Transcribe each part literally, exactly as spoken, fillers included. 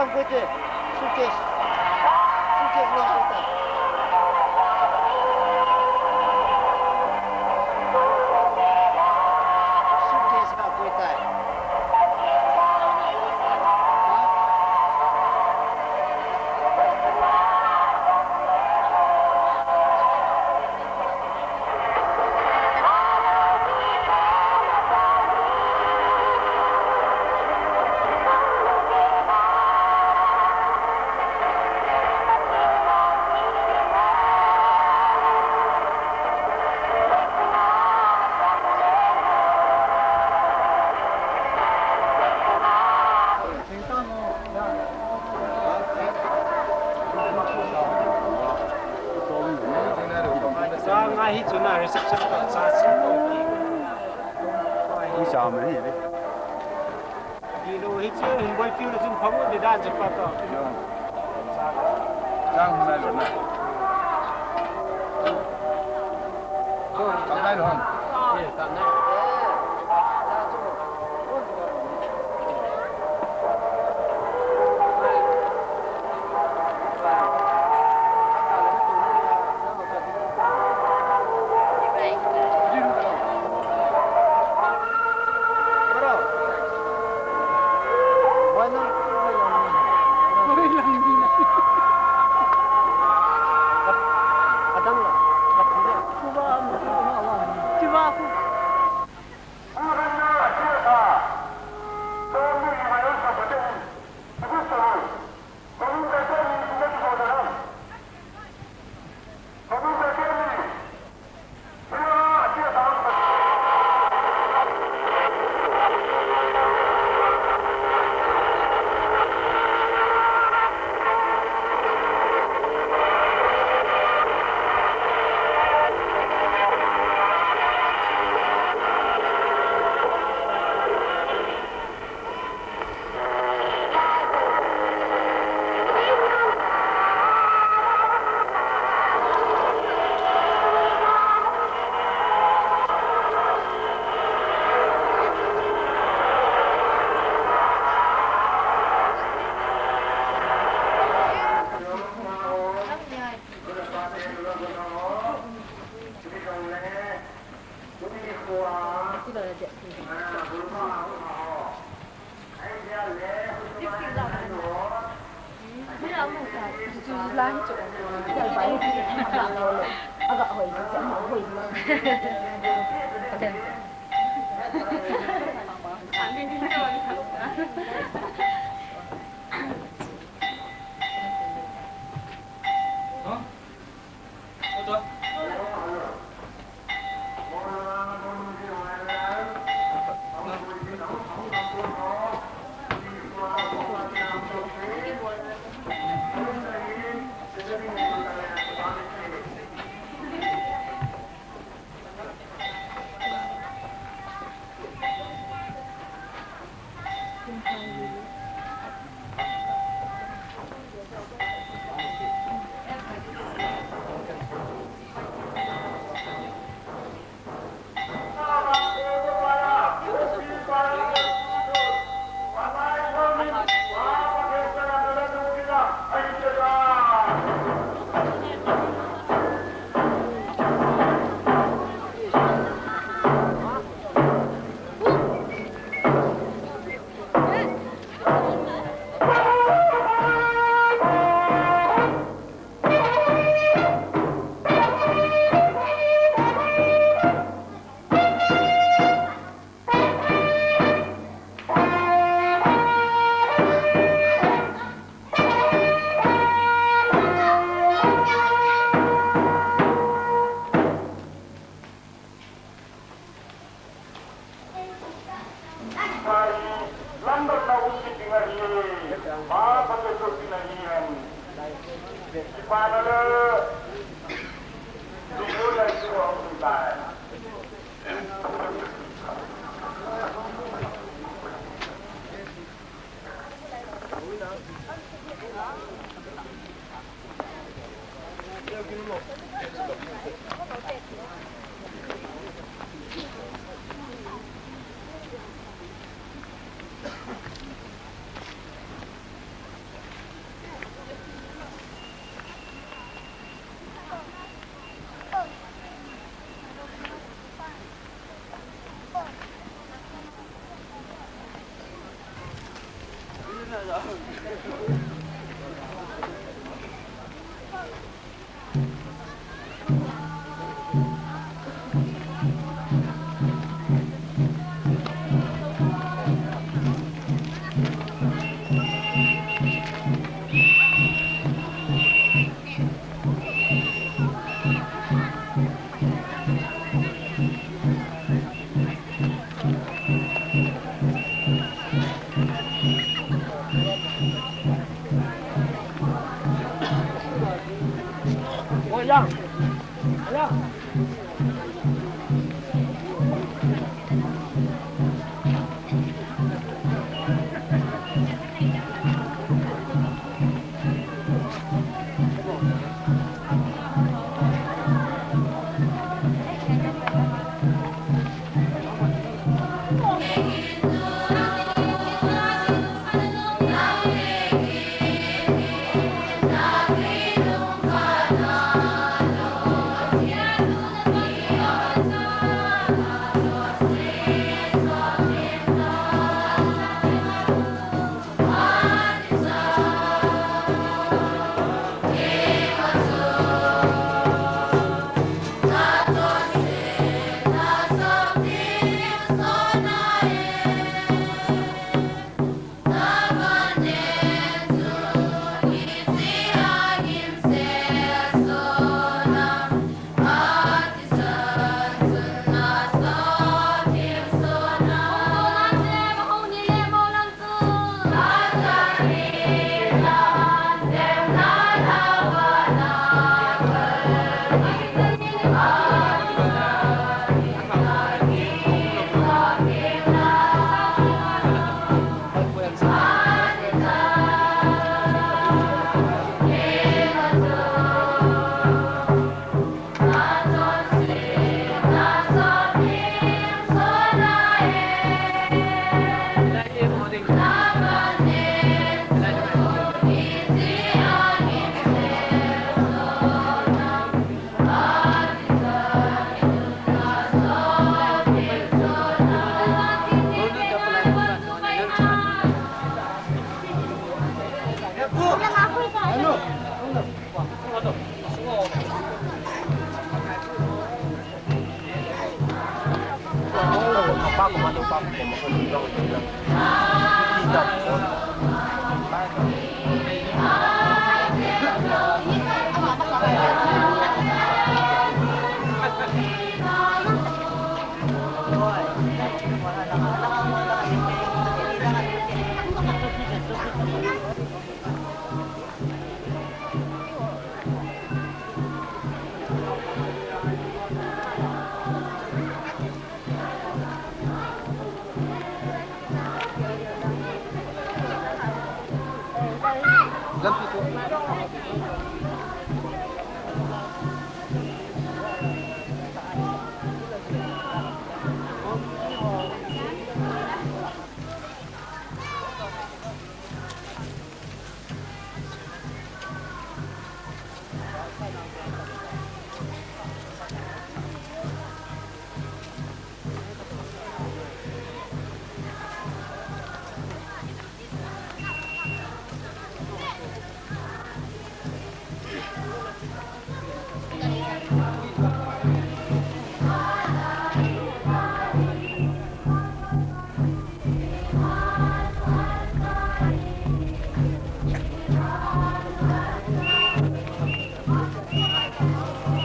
Suitcase. Suitcase lang koi tai. Suitcase lang koi tai. Sa ngai hi chu na reception to sa si to. Ni sa ma ni. Di lo hi chu hin bol piu le chun phamu de dan chu pa to. Sa. Chang nai lo na. Chang nai lo. Ye, chang nai.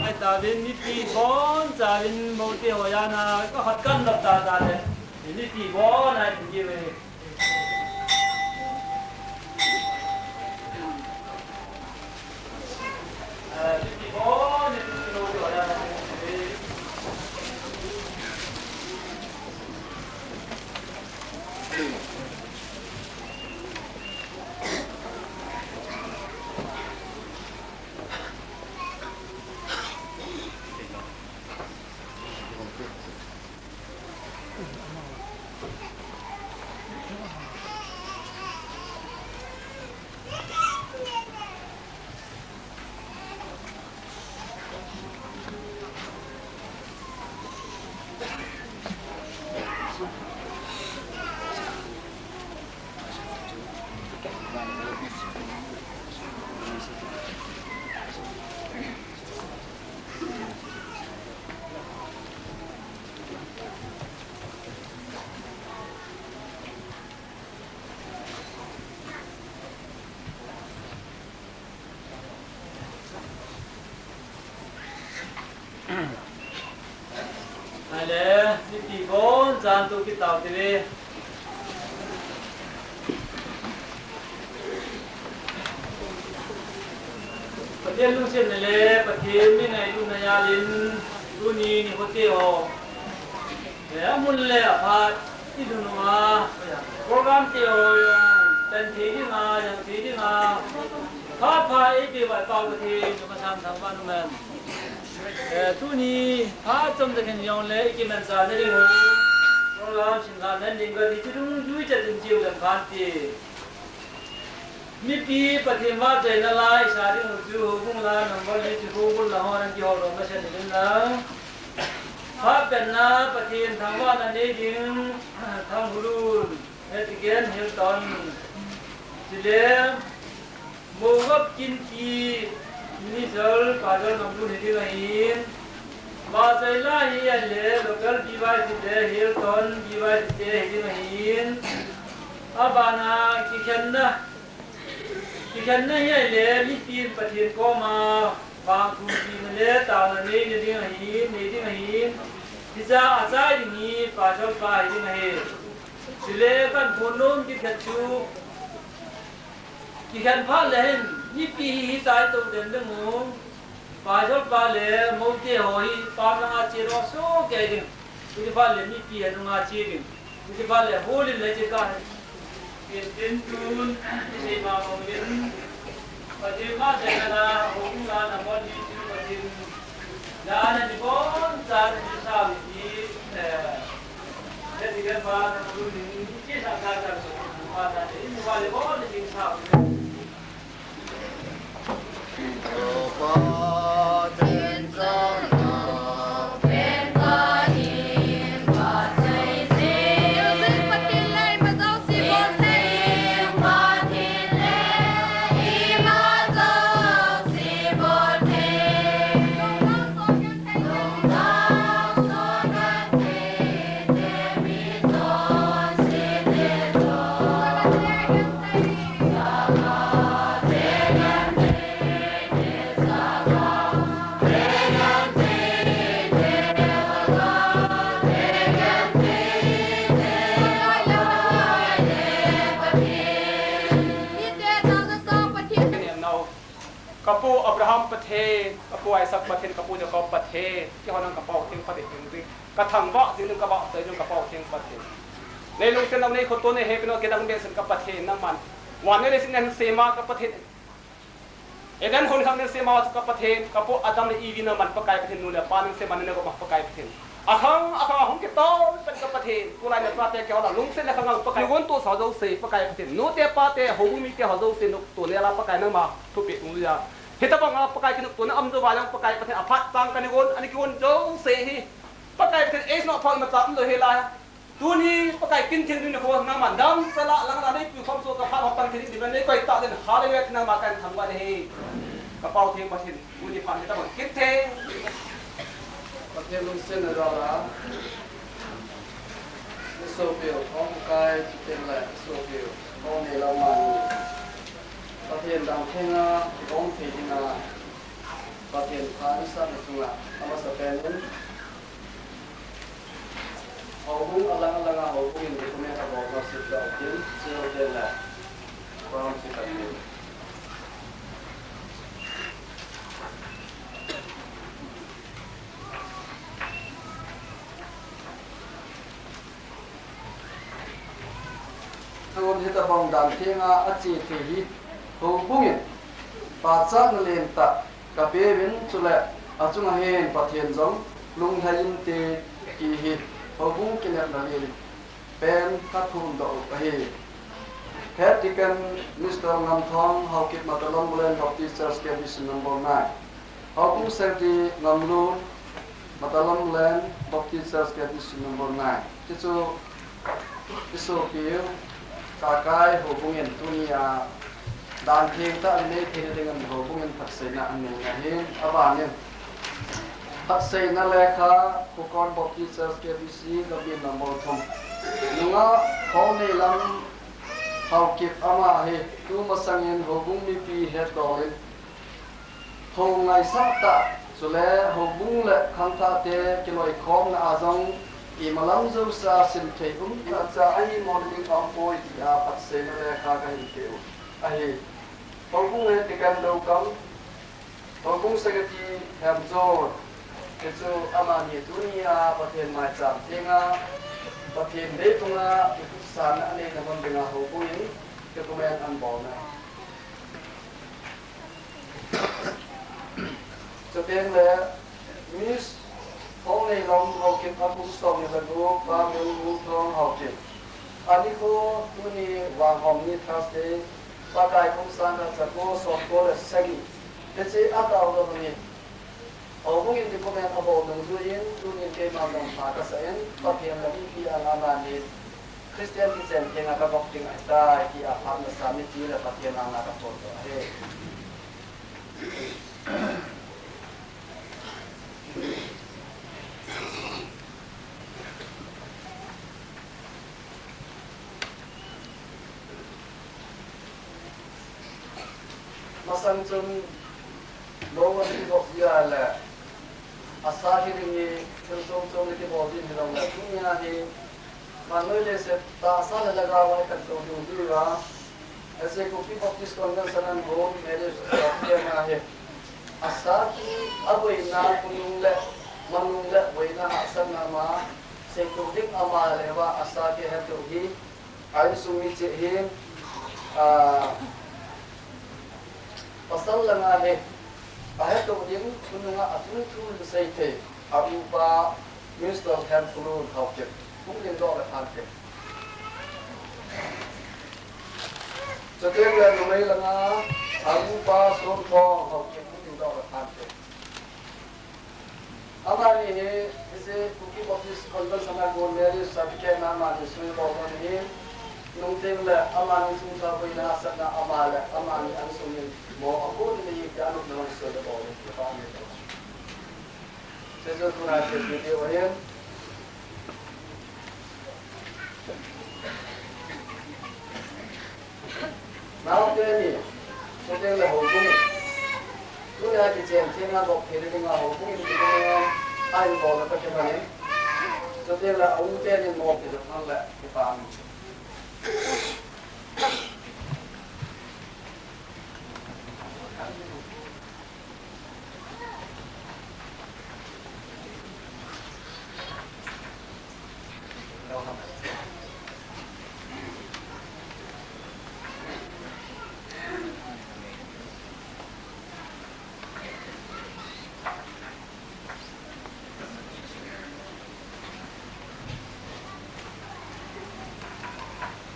Ai, tavin mipi bon, tavin mote hoyana, ka hat kan lap ta ta le. Mipi bon, ai, mipi ve. Tan tu kitau ti ve. Pathen lungsetna le Pathen mi ngailutna jal in tuni nikho te ho, eh, amun le aphat i dun uva, program te ho jong tan thei dinga, jang thei dinga, pha pha eipeh uva i Pau Pathen chu masang thangvah in um hen. Eh, tuni phat chomcha khen jongle i kimanchah na ding u, program sin lha na ding kati chu dungjui chat in chiu lem khan ti. Mipi Pathen vahchoina la i sa ding u chu houbung la number li chu houbung la ho nan kihoulim masa ding in lang. Phat pen na Pathen thangvahna nei ding, Thanghulun, Vatican Hilton, chule Mongap Kinti, Minister Pastor Ngamlun hi ding ahin. Vahchoi la hi ahile local B Y C te Hilton B Y C te hi ding ahin. Abana kikhenna, kikhenna hi ahile mipin Pathen koma vang thumpi na le taona nei na ding ahin, nei ding ahin. Hiche a achai ding hi Pastor pa hi ding ahi. Chule kahin phondoh kit khat chu, kikhen phat le hin, mipi hi hitia i toh den ding u. Pastor pa le moute ho hi pam langa che doh soh kei ding. Hiche phat le mipi hi nunga che ding. Hiche phat le hol in le che ka. Tin tin tun, i sei ma mong in. Pathen vahchoina la, houbung la number li chu Pathen dan a ni bon chan ni sa mi ti, eh, Vatican pa na lu ni, ni chi sa ka ka so, pa ta ni, ni wa le bon ni sa. Ka pu Abraham Pathen, ka pu Isaac Pathen, ka pu Jacob Pathen, keiho nang ka Pau Theng Pathen ding, ka thangvah jing ding, ka vahchoi ding ka Pau Theng Pathen. Nei lungset nau, nei khoto, nei hepinau, kidang behseh ka Pathen nangman. Van le leiset nasema ka Pathen. Eden hon khang nasema ka Pathen, ka pu Adam le Evi nangman Pakai Pathen, nu le pa nasema na gop ma Pakai Pathen. Akhang, akhang, ahung kitol pen ka Pathen, tulai na chate keiho la lungset le khang Pakai. Nugon to sa jouse Pakai Pathen, nute pate, houbung mite ho jouse nop to ne la Pakai nangma thupeh ung ja. Hitabang a Pakai kinop to na um jo va jong Pakai Pathen aphat chang ka nugon, ani kigon jouse hi. Pakai Pathen eis no pha ma cha um lou hi la. Tuni Pakai kin theng ni ho nangman dam sala lang la nei pu khom so ka phat hop tang thei ding nei koi ta den, hallelujah, nangma kahin thangvah e. Ka Pau Theng Pathen. Uni phan hitabang kit thei. Pathen lungsetna jal a. I sopi u, hung kai chuteng le i sopi u, hung nei lam mani. Pathen dan thenga, hung thei dinga. Pathen pha i sahna chunga, amasapen in. Houbung alang alang a houbung in document abol ho sip dau tin, sip dau tin le. Program sip dau tin. Tun hitabang dan thenga ache thei hi houbung in pachatna lentah kapeuvin, chule achunga hin Pathen jong lunglhai inte ti hi houbung kinepna len pen kathum doh u ahi. Head Deacon Mister Ngamthong, Haokip Matalam Malen Baptist Church K B C number nine. Haokip Secretary Ngamlun, Matalam Malen Baptist Church K B C number nine. Chuchu i sopi u, Kakai houbung in tunia dan thengtah anei theina dingin houbung in phatseina anei ahin, abanin phatseina lekha, Khokon Baptist Church K B C, Gambih number thum. Nungah Khongneilam Haokip, ama hi tumasangin houbung mipi hetdol in, hou ngaisah tah, chule houbung le khangthahte kiloikhomna a jong Imalam jousea simthei umtah cha ahi mo ding aumpoi tia phatseina lekha kahin peh u ahi. Houbung le Tikan Dokam, Houbung Secretary Hemjon, hichu amani tunia Pathen maicham thenga, Pathen leitunga kikhutsanna aneina man dinga houbung in kikhomin abolna. Chuteng le Miss Thongneilom Haokip, akum somni le gup, Pa Mengmuthong Haokip. Anikho tuni Vanghom ni Thursday, Pakai kum sangkhat jako somko le sagi. Hiche ataona bangin, houbung in kikhomin abol dungjuiyin, tunin keiman jong pha kasah in, Pathen le mipi anga amani Christian kichen thenga kagop ding ahitai tia phat masa mipi le Pathen anga kaphondoh ahi. Masang chun lou ana kigop jia le, asa hi ding hi thil chom chom le kibol ding hilou le, tunia hi vannoi leiset tahsa le lhagao a ikan tou ding diuva, Hiche Kuki Baptist Convention an gon marriage certificate ahi. Asa hi aboina, khonung le, manung le boina hahsatna ama, seidoh ding ama le ava asa hi hetoh hi, a insung mi cheh hi, ah, pasal langa hi, ahetoh ding, khonunga athum thu seithei, a upa Mister Hemkholun Haokip, hung dingdoh le phante. Chuteng le numei langa, a upa Somthong Haokip, hung dingdoh le phante. Amani hi, hiche Kuki Baptist Convention a gon marriage certificate na amani sui bol ahi. Nungteng le amani chungchang boina hahsatna ama le amani insung in mo abon ding ahi tia nopna lang sui le bol ahi. Hiche chu tuna thilpeh diu ahin. Naote ni, chuteng le houbung in, tunia kichen thenga gop theina dinga houbung in kikhomin ahin bolna kakimanin, chuteng le a u teni mo kidoh thang le kipah.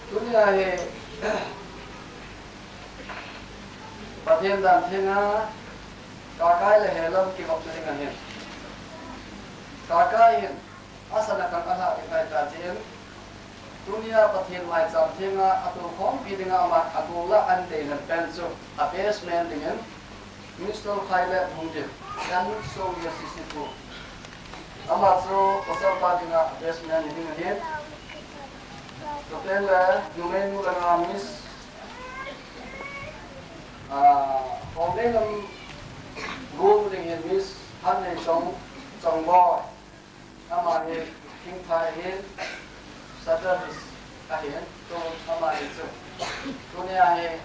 Tunia hi Pathen dan thenga Kakai le Helam kigopna ding ahin. Kakai hin asan a kang alhah ding ahitai tin, tunia Pathen maicham thenga atokhompi dinga ama agol a ahin deilhen pen chu a best man dingin Mister Khailet Hungdip, Yanuk Songya sixty-two. Ama chu pasal pa dinga best man ding ahin. Chuteng le numei nu langa Miss, ah, Thongneilom gon ding hin Miss Hanneitong Chongboi. Amani thingphai ahin, Saturday ahin, tu amani chu. Tunia hi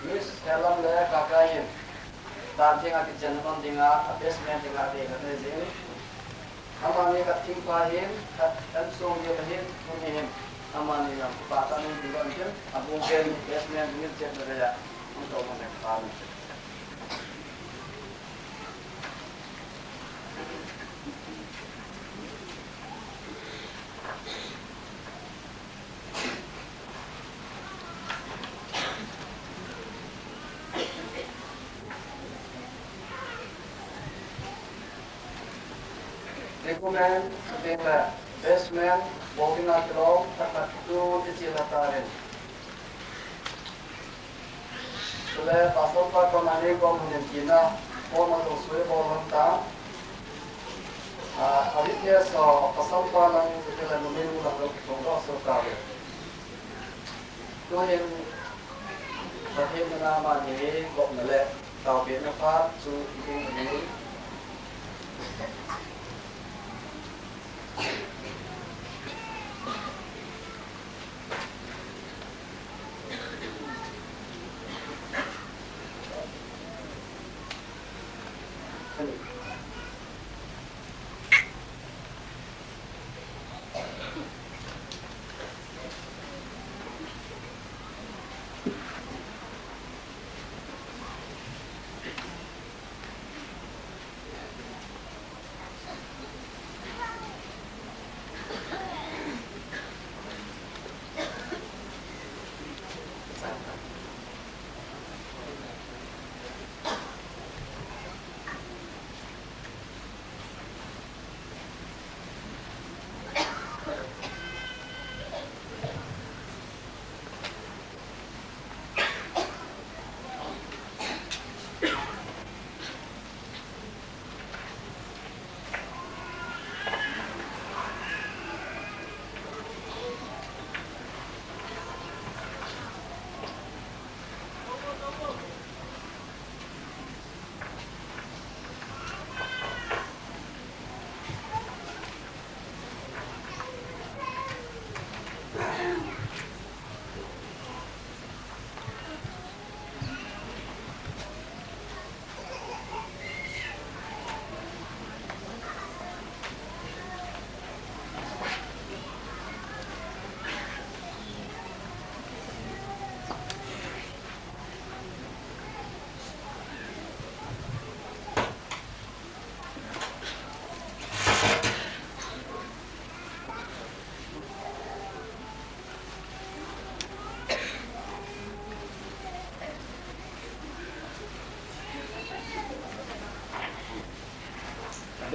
Miss Helam le Kakai hin dan thenga kichenna man dinga, a best man dinga deilhen ahi jeh in. Amani khat thingphai ahin, khat Yansong Gil ahin, tuni hin. Amani jong kipah tah in hung dingdoh intin, abul teni best man dingin chetna geiya hung tou man le kipah in. Recommend, chuteng le best man, bol dinga kilom, khat khat tu, ti chi la ta ren. Chule, pastor pa koma nei kom hon in tina, formal jong sui bol hon ta. Ah, a witness ho, pastor pa lang, chule numei nu lang jong, jong jong so ta ve. Tuhin, Pathen in amani gopna le taopehna phat chu i ding ahi.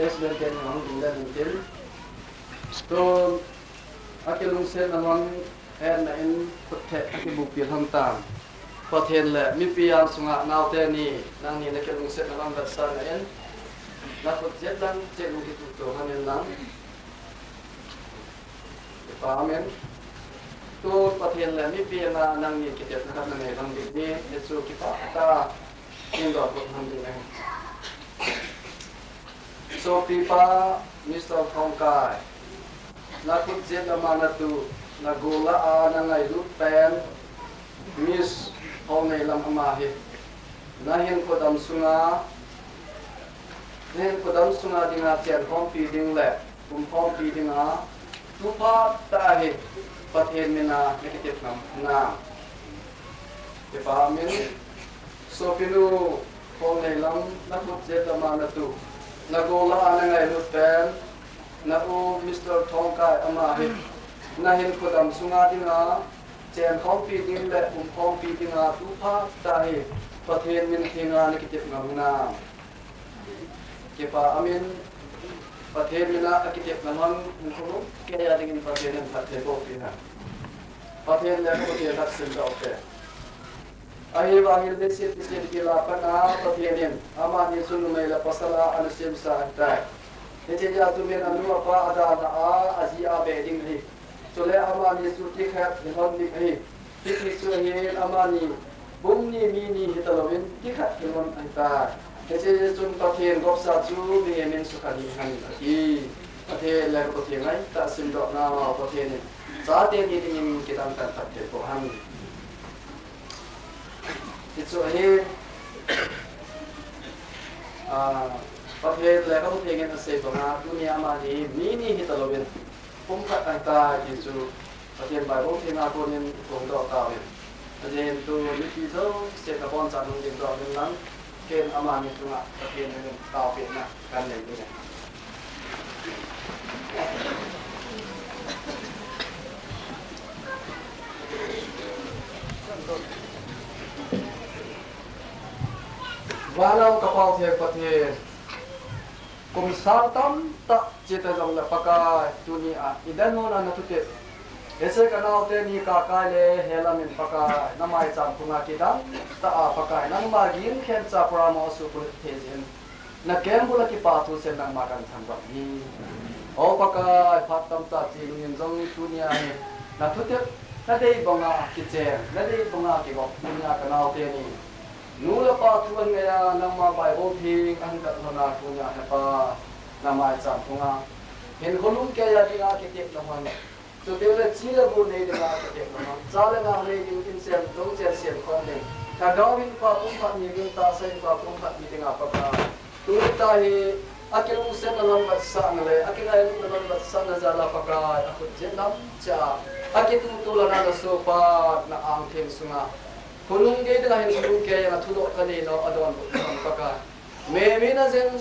President ten hung ding le nung tin. Tun, akilungsetna lhon, hetna in khut theh akibupi lhon tan. Pathen le mipi angsunga naote ni, nangni nakilungsetna lhon vetsahna in, nakhut jet lang, jet lang kituh to lhon in lang. Kipa amen. Tun Pathen le mipi anga nangni kitepna khat nanei lhon ding hi, hichu kipah tah a, kin dong khut lhon ding ahi. Sopipa Mister Thongkai, nakhut jet lama natu, nagol lah a nangailut pen Miss Haoneilam ama hi, nahinkho dam sunga, nahinkho dam sunga dinga chenkhompi ding le umkhompi dinga, tu phat tah a hi Pathen mina nakitep ngam hinam? Kipa amen. Sopinu Haoneilam, nakhut jet lama natu, nagol lah a nangailut pen, na u Mister Thongkai ama hi, nahinkho dam sunga dinga, chenkhompi ding le umkhompi dinga, tu phat tah a hi Pathen min thenga nakitep ngam hinam? Kipa amen. Pathen mina akitepna lhon, hinkho lhon keiya dingin Pathen in phattheiboh peh hen. Pathen le Pathen khat simdoh te. Ahivangin leiset kichen gila a pat a Pathen in amani chu numei le pasal a ana semsa ahitai. Hiche jeh a chu min anu apa adalha a, aji a beh ding ahi. Chule amani chu thikhat hilhon ding ahi. Hiti chu ahin amani bum ni mi ni hitalouvin thikhat hilhon ahitai. Hiche jeh chun Pathen gopsa chu mihem in sukha ni hen ati. Pathen le Pathen ngaitah simdoh nau Pathen in chate ni dingin kidang tah in phattheiboh hen. Hichu ahi, ah, Pathen le Pathen in asei banga, tunia amani mi ni hitalouvin, pumkhat ahitai ti chu, Pathen Bible theng a konin iphongdoh tauvin. Ajeh in tuni jouse kaboncha nung dingdoh uvin lang, ken amani chunga Pathen in taopehna kanei ding ahi. Vana ka Pau Theng Pathen, kum sang tamtah chate jongle Pakai, tunia i dinmun a na thutep, hiche ka naote ni Kakai le helam in Pakai, na maicham khunga kidang tah a Pakai, nangma ginkhen cha program a suhbulhit thei jin, na keng bul a kipa thu seiyin nangma kan thangvah e. O Pakai, phat tamtah chelui in jong tunia hi na thutep, na dei banga kichen, na dei banga kigop, tunia ka naote ni nu le pa thu ahin ngai a, nangma Bible theng ahin vet lhon a, tunia hi Pa, na maicham khunga hinkho lhon keiya dinga kitepna lhon, chuteng le chi le bu nei dinga kitepna lhon, cha le nao nei ding, insem, lungchen semkhom ding, lhagao hinkho pumkhat mi ding, tahsa hinkho pumkhat mi dinga Pakai, tuni tah hi akilungsetna lhon vetsahna le akingailutna lhon vetsahna jal a Pakai, akhut jet lam cheh a, akitutu lhon a na sopi, na angtheng sunga, khonung gei dinga hinkho lhon keiya thudoh kanei nau adonbut lhon Pakai, mihem in ajeng,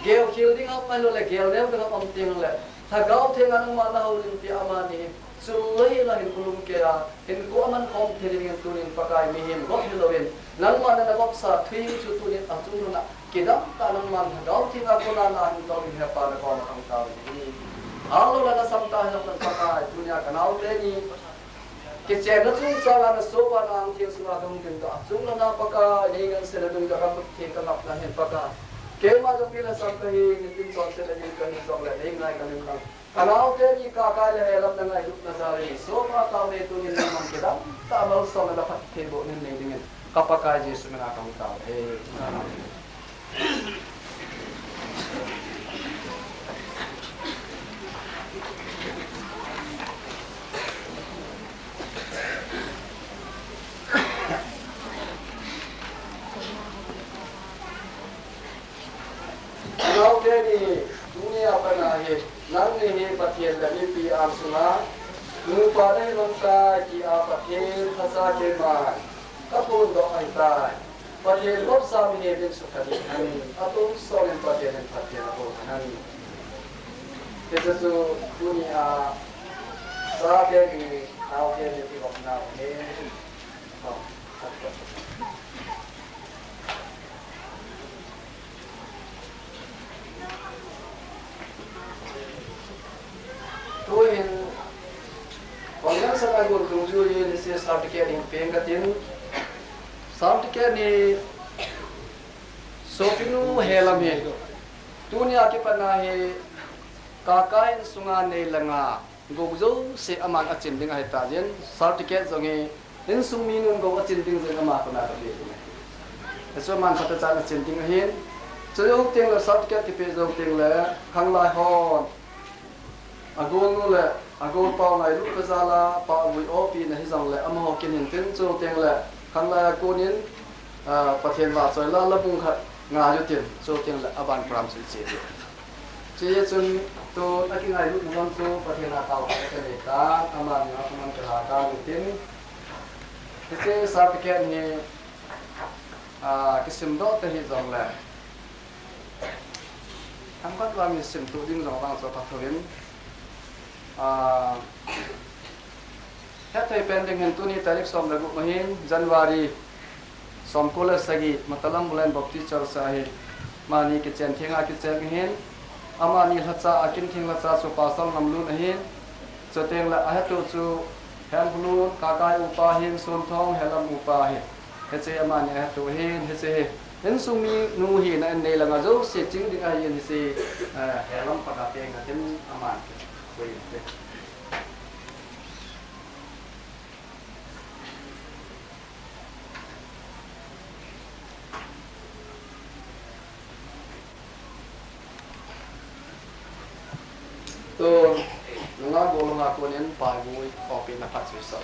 gelkhel ding a um ahilou le gelneo ding a um teng le, Lhagao Theng in nangma na houlimpi a amani hi, chule hila hinkho lhon keiya hinkho amankhom thei dingin tunin Pakai, mihem gop hilouvin, nangma na na gopsa thu chu tunin achung lhon a kidang tah a nangma Lhagao Theng a kona na hin tong in he Pa, na koma khang tao ding ahi. Ahilou le na sam tah hijongle Pakai, tunia ka naote ni kichenna chungchang a na sopi, na angtheng sunga kahung dingdoh a, achung lhon a Pakai, nei ngansena dungjuiya ka khut theng ka ngapna hin Pakai, keima jong mi lhasam kahi, nitin chonset le ding kahi jongle nei ngai kahin lang. Ka naote ni Kakai le helam na ngailutna jal in, sopi, taonei tunin nangman kidang tah a malsomna le phattheibohna nei dingin, ka Pakai Jesu mina kahung tao e. Amen. Ka naote ni, tunia pat a hi, nangni hi Pathen le mipi angsunga nupa nahi lhon tai tia Pathen thasa keiman kaphondoh ahitai. Pathen gopsa mihem in sukha ding hen, atonsot in Pathen in phatthei naboh hen. Hiche chu tunia chate ni, naote ni kigopna ahi. Oh, khat khat. Tuin hiche certificate hi peng katin. Certificate hi sopinu Helam hi tunia kipat a hi Kakai insunga nei langa gou jouse aman achin ding ahitan, certificate jong hi insung minun gou achin ding jong ama kona kape ding ahi. Hichu aman phatechan achin ding ahin. Chujou tengle certificate kipe jou tengle khanglai hon agolnu le agolpau ngailut kajal a, pahvui opina hijongle amaho kin hintin, chuteng le khanglai a konin, ah, Pathen vahchoi la, la bung khat ngai utin, chuteng le aban program chu iche diu. Chuti chun tun akingailutna jong chu Pathen a taokhomna kanei tan, amani a kaman kala tan tin. Hiche certificate hi, ah, kisimdoh ta hijongle Themkhat vang in simtuh ding jong vang chu apha thou in, ah, hetthei pen ding hin tuni tarik som le gup ahin, January, somko le sagi, Matalam Mulen Baptist Church a hi, amani kichen theng a kichen ahin, amani lhacha, akin theng lhacha chu Pastor Ngamlun ahin, chuteng le ahetuh chu Hemlun, Kakai upa ahin, Sunthong, Helam upa ahin. Hiche amani ahetuh ahin, hiche hi insung minu hina in nei langa jouse ching ding ahin, hiche, eh, Helam panga peng katin, aman khui inte. Tun, nunga golhang a konin pahvui opina phat chu iso.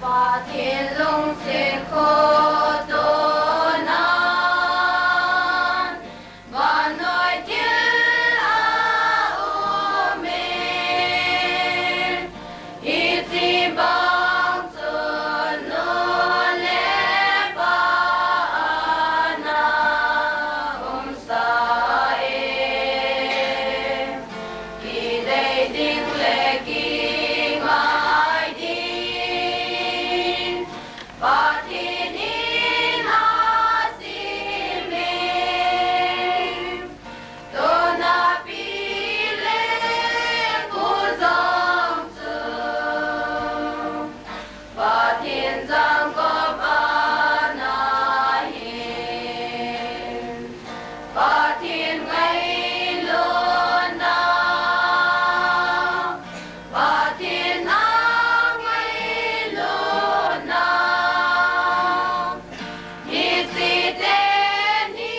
Pathen lungset khoto nan, vannoi thil a um e. Hiche bang chun nu le pa ana umsa e. Kidei ding le kingai ding Pathen in asem e. Tuna pi le pu jong chu Pathen jangkop ana hi. Pathen ngailutna, Pathen a ngailutna, hiche teni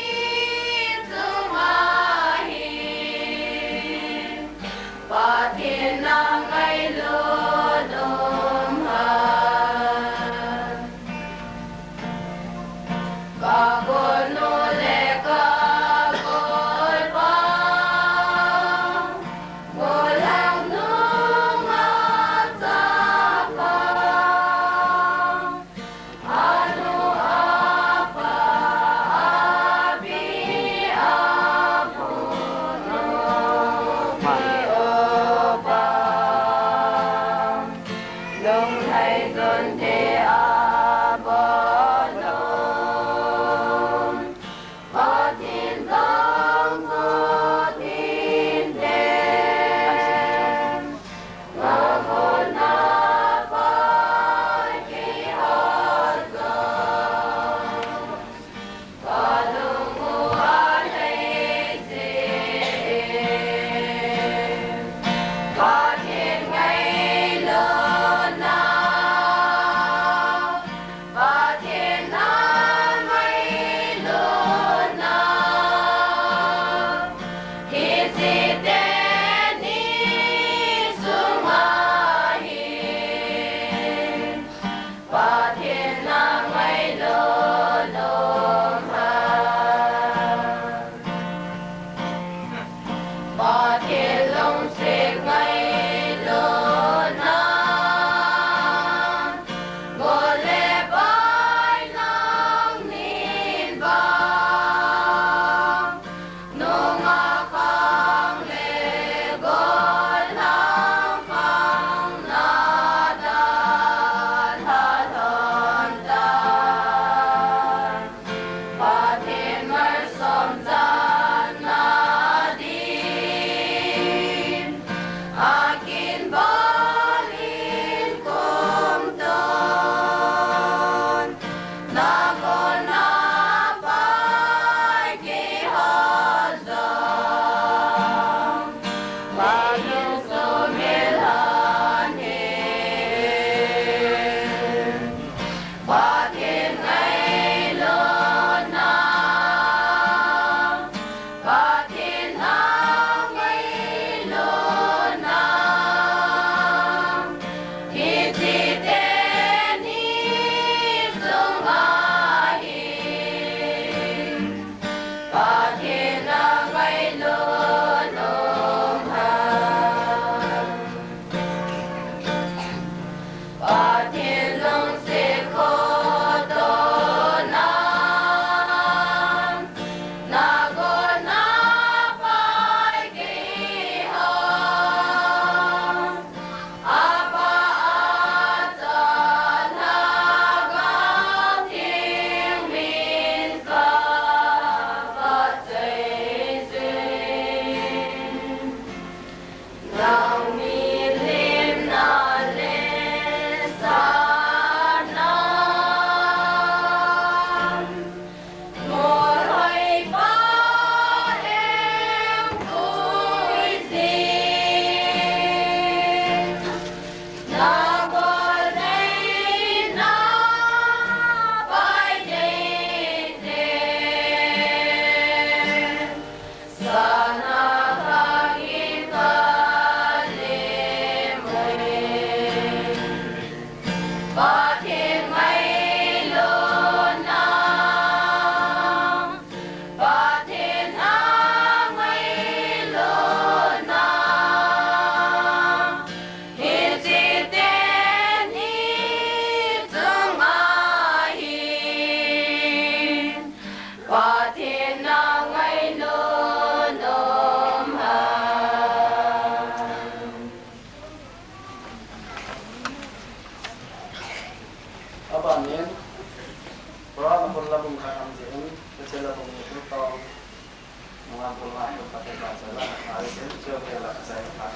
chunga hi Pathen a ngailut um ham. Ka golnu le ka golpa, golhang nunga chapa, anu apa, abi, abu, nu, pi, opa, lunglhai chun te abon um. Pathen jong chu tin te, ka golna pa keiho jong, ka lung u alhai jeh in, Pathen ngailutna, Pathen na ngailut nom ham? Pathen lungset ngailut nam? Gol le pai nangnin vang, nungah khang le gollhang khang na dalha lhon tan, Pathen malsom channa din, akin bol in kumtup, na kona pai kihot jong, Pathen sumil lhon hen. Pathen ngailut nam? Pathen na ngailut nam? Hiche teni chunga hin Pathen na ngailut nom ham? Pathen lungset khoto nam? Na kona pai kihot, apa a chan lhagao theng min kapa chai jin. Nang milim na le sa nam? Ngol hoi pa em koi jin, na gol nei na pai nei te. Sana kha in ka le mui. Pathen ngailut nam? Pathen na ngailut nam? Hiche teni chunga hin Pathen na ngailut nom ham? Abanin, Quran a bung la bung khat ham jeh in, hiche la bung ni tu tong, nunga bung la tu khat te ka cha la, a ri chen cheu ke la cha ka.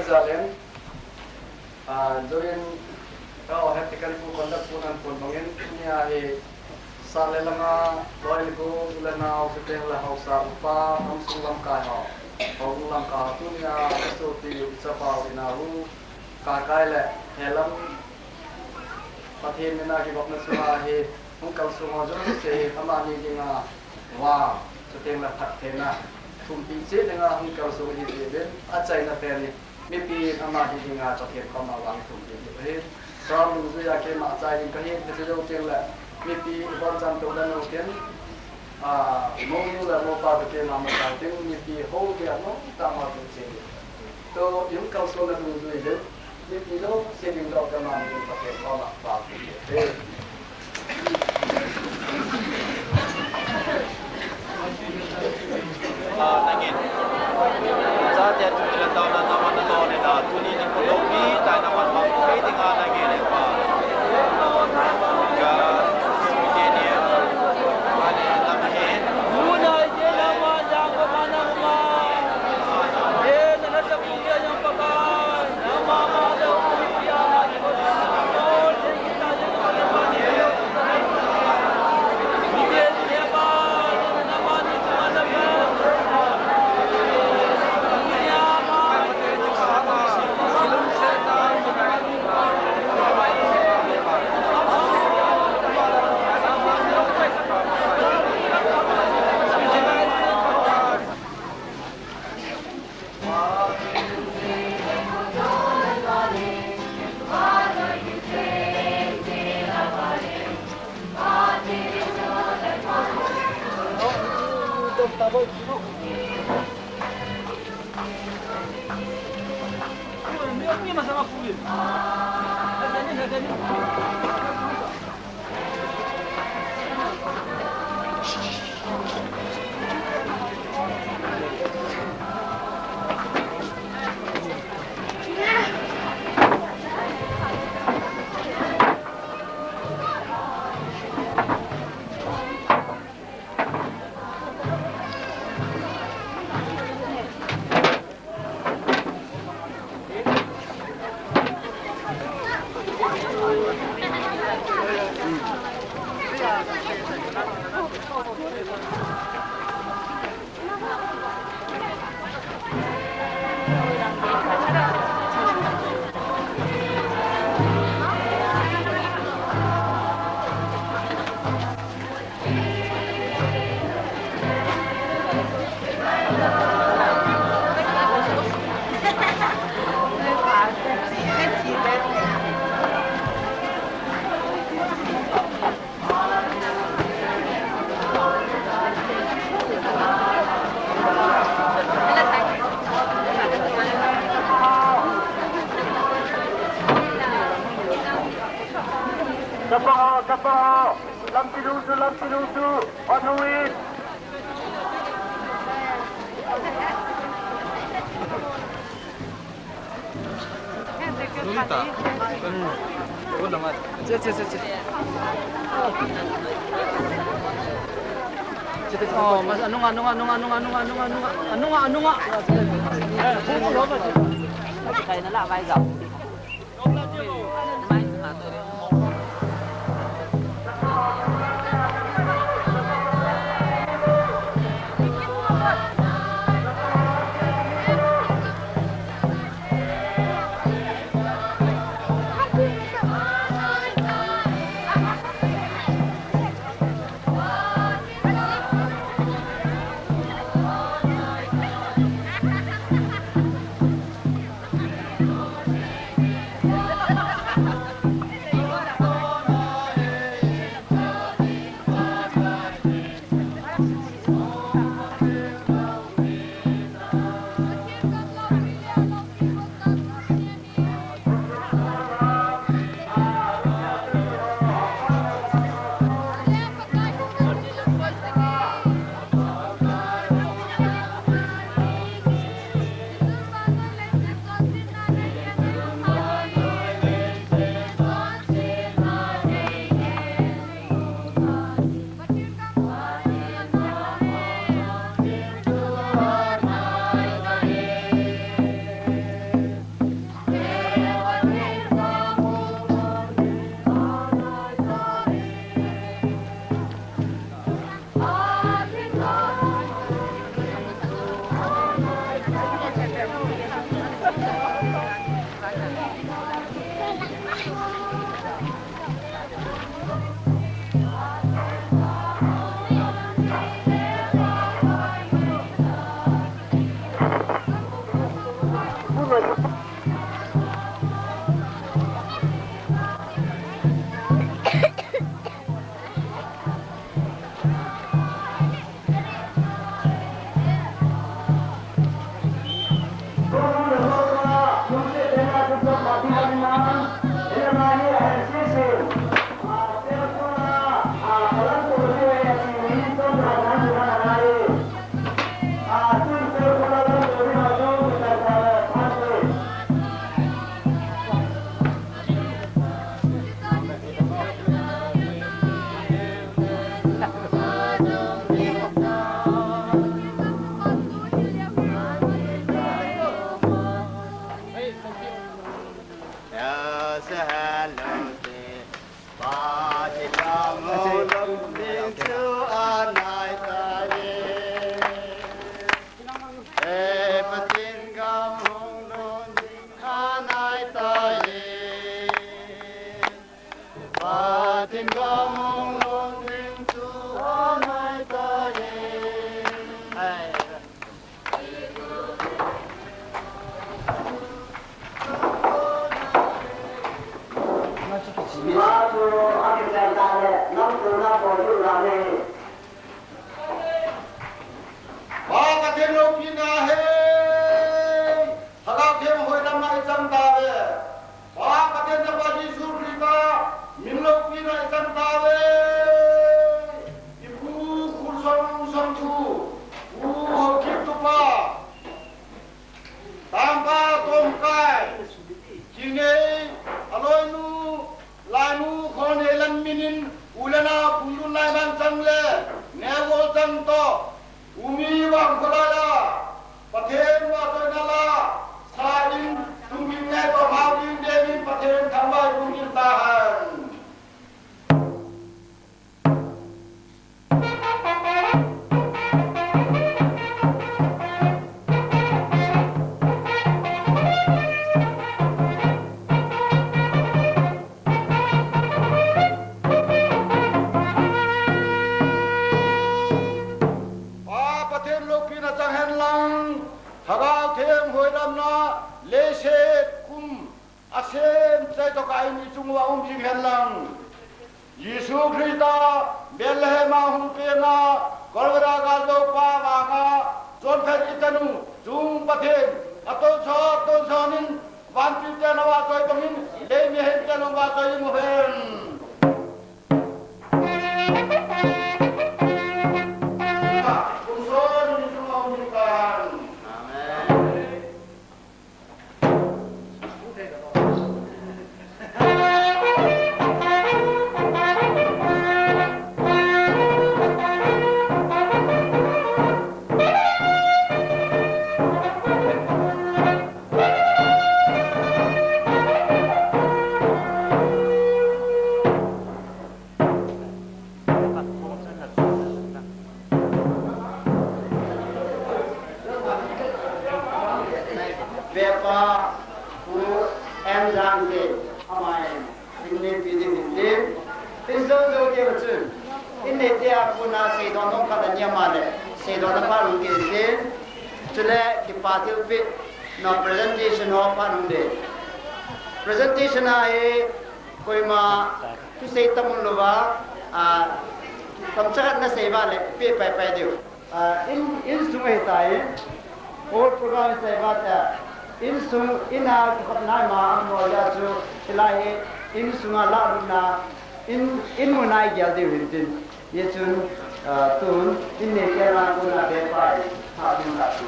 Jalen, ah, join, oh, Happy Kalipu conduct pu nan pun bangin, tunia hi, sah le langa, loi le gol, u le nao, chuteng le haosa upa, lamsung lamkai ho, houbung lamkai ho, tunia, S O T, chapa, ina u, kakai le, helam, Pathen mina kivopna chunga hi, hung kalsong ho jouse hi, amani dinga, vang, chuteng le phattheina, thumpi cheh dinga, hung kalsong hi, ti uvin, achaina pen hi, mipi amani dinga Pathen koma vang thumpi hi, hi, Salam dungjuia keima achai ding kahi, hiche jou teng le, mipi ibon chan tou dan u tin, ah, mounu le moupa toh keima machai ding, mipi hou dia nom tah ma tu che. Toh, i hung kalsonna dungjui ding, mipi jouse ding doh kama ding Pathen koma vang thum ding. Ah, nangin. Chate tu tila tauna nama na to ne na, tuni ni ko lo ni, tai nama ma ko kei dinga nangin pa. Ka, sumi ke ni. Ani nama hin. Muna ite nama yang ko mana ma. E, na na sa ku ya yang pa ka. Chapa ho, chapa ho. Lampi lungsu, lampi lungsu. Hot nuin. Lolita. Che, che, che, che. Oh, mas anunga, anunga, anunga. Anunga, anunga. Eh, bu, bu, lo, ba. Kaina la, vai, gao. Leiset kum a sem chai tokah in i chung uva um jing hen lang. Jesu Christa Bethlehem a hung penga, Golgotha gal dopa vanga, chonphet i tanu, chung Pathen, a tonsot, tonsot in, vantil ten a vachoi bangin, lei mihem ten a vachoi ding u hen. Kum sot in i chung uva um jing tan. Amen. Vepa Pu M Jangte, ama in, in neipi ding hin tin, in jou jou kei chun, in neite a kona seidoh nom khat ani ama le, seidohna phat hung kei tin, chule kipa thilpeh, na presentation ho phat hung ding. Presentation a hi, koima thusei tam un louva, a, tamcha khat na sei uva le, pe pai pai diu. A, in, insung ahitai, all program sei uva ta, insung, in a kikhopna ima um lou a chu, hilai hi, insunga lahlutna, in, in muna i gel diu hin tin. Hijeh chun, a, tun, in neite a kona Vepa in, ha, in la chu,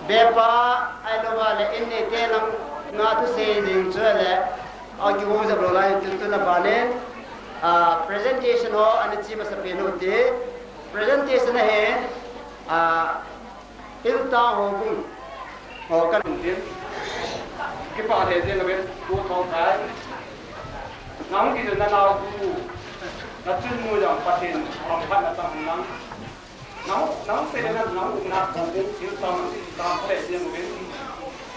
Vepa, ahilouva le, in neite langa thusei ding chule, a kigong jep lou lai, tun tun a ban in, a, presentation ho, ana che masapen u hite. Presentation a hin, a, Hilltown Houbung ho kan tin. Kipah lheh jeng uvin, Pu Thongkai. Nang kijonna nau pu, na chunnu jong Pathen hamphatna tang nang. Nang, nang seina, nang umna kon tin, Hilltown, Hilltown lheh jeng uvin.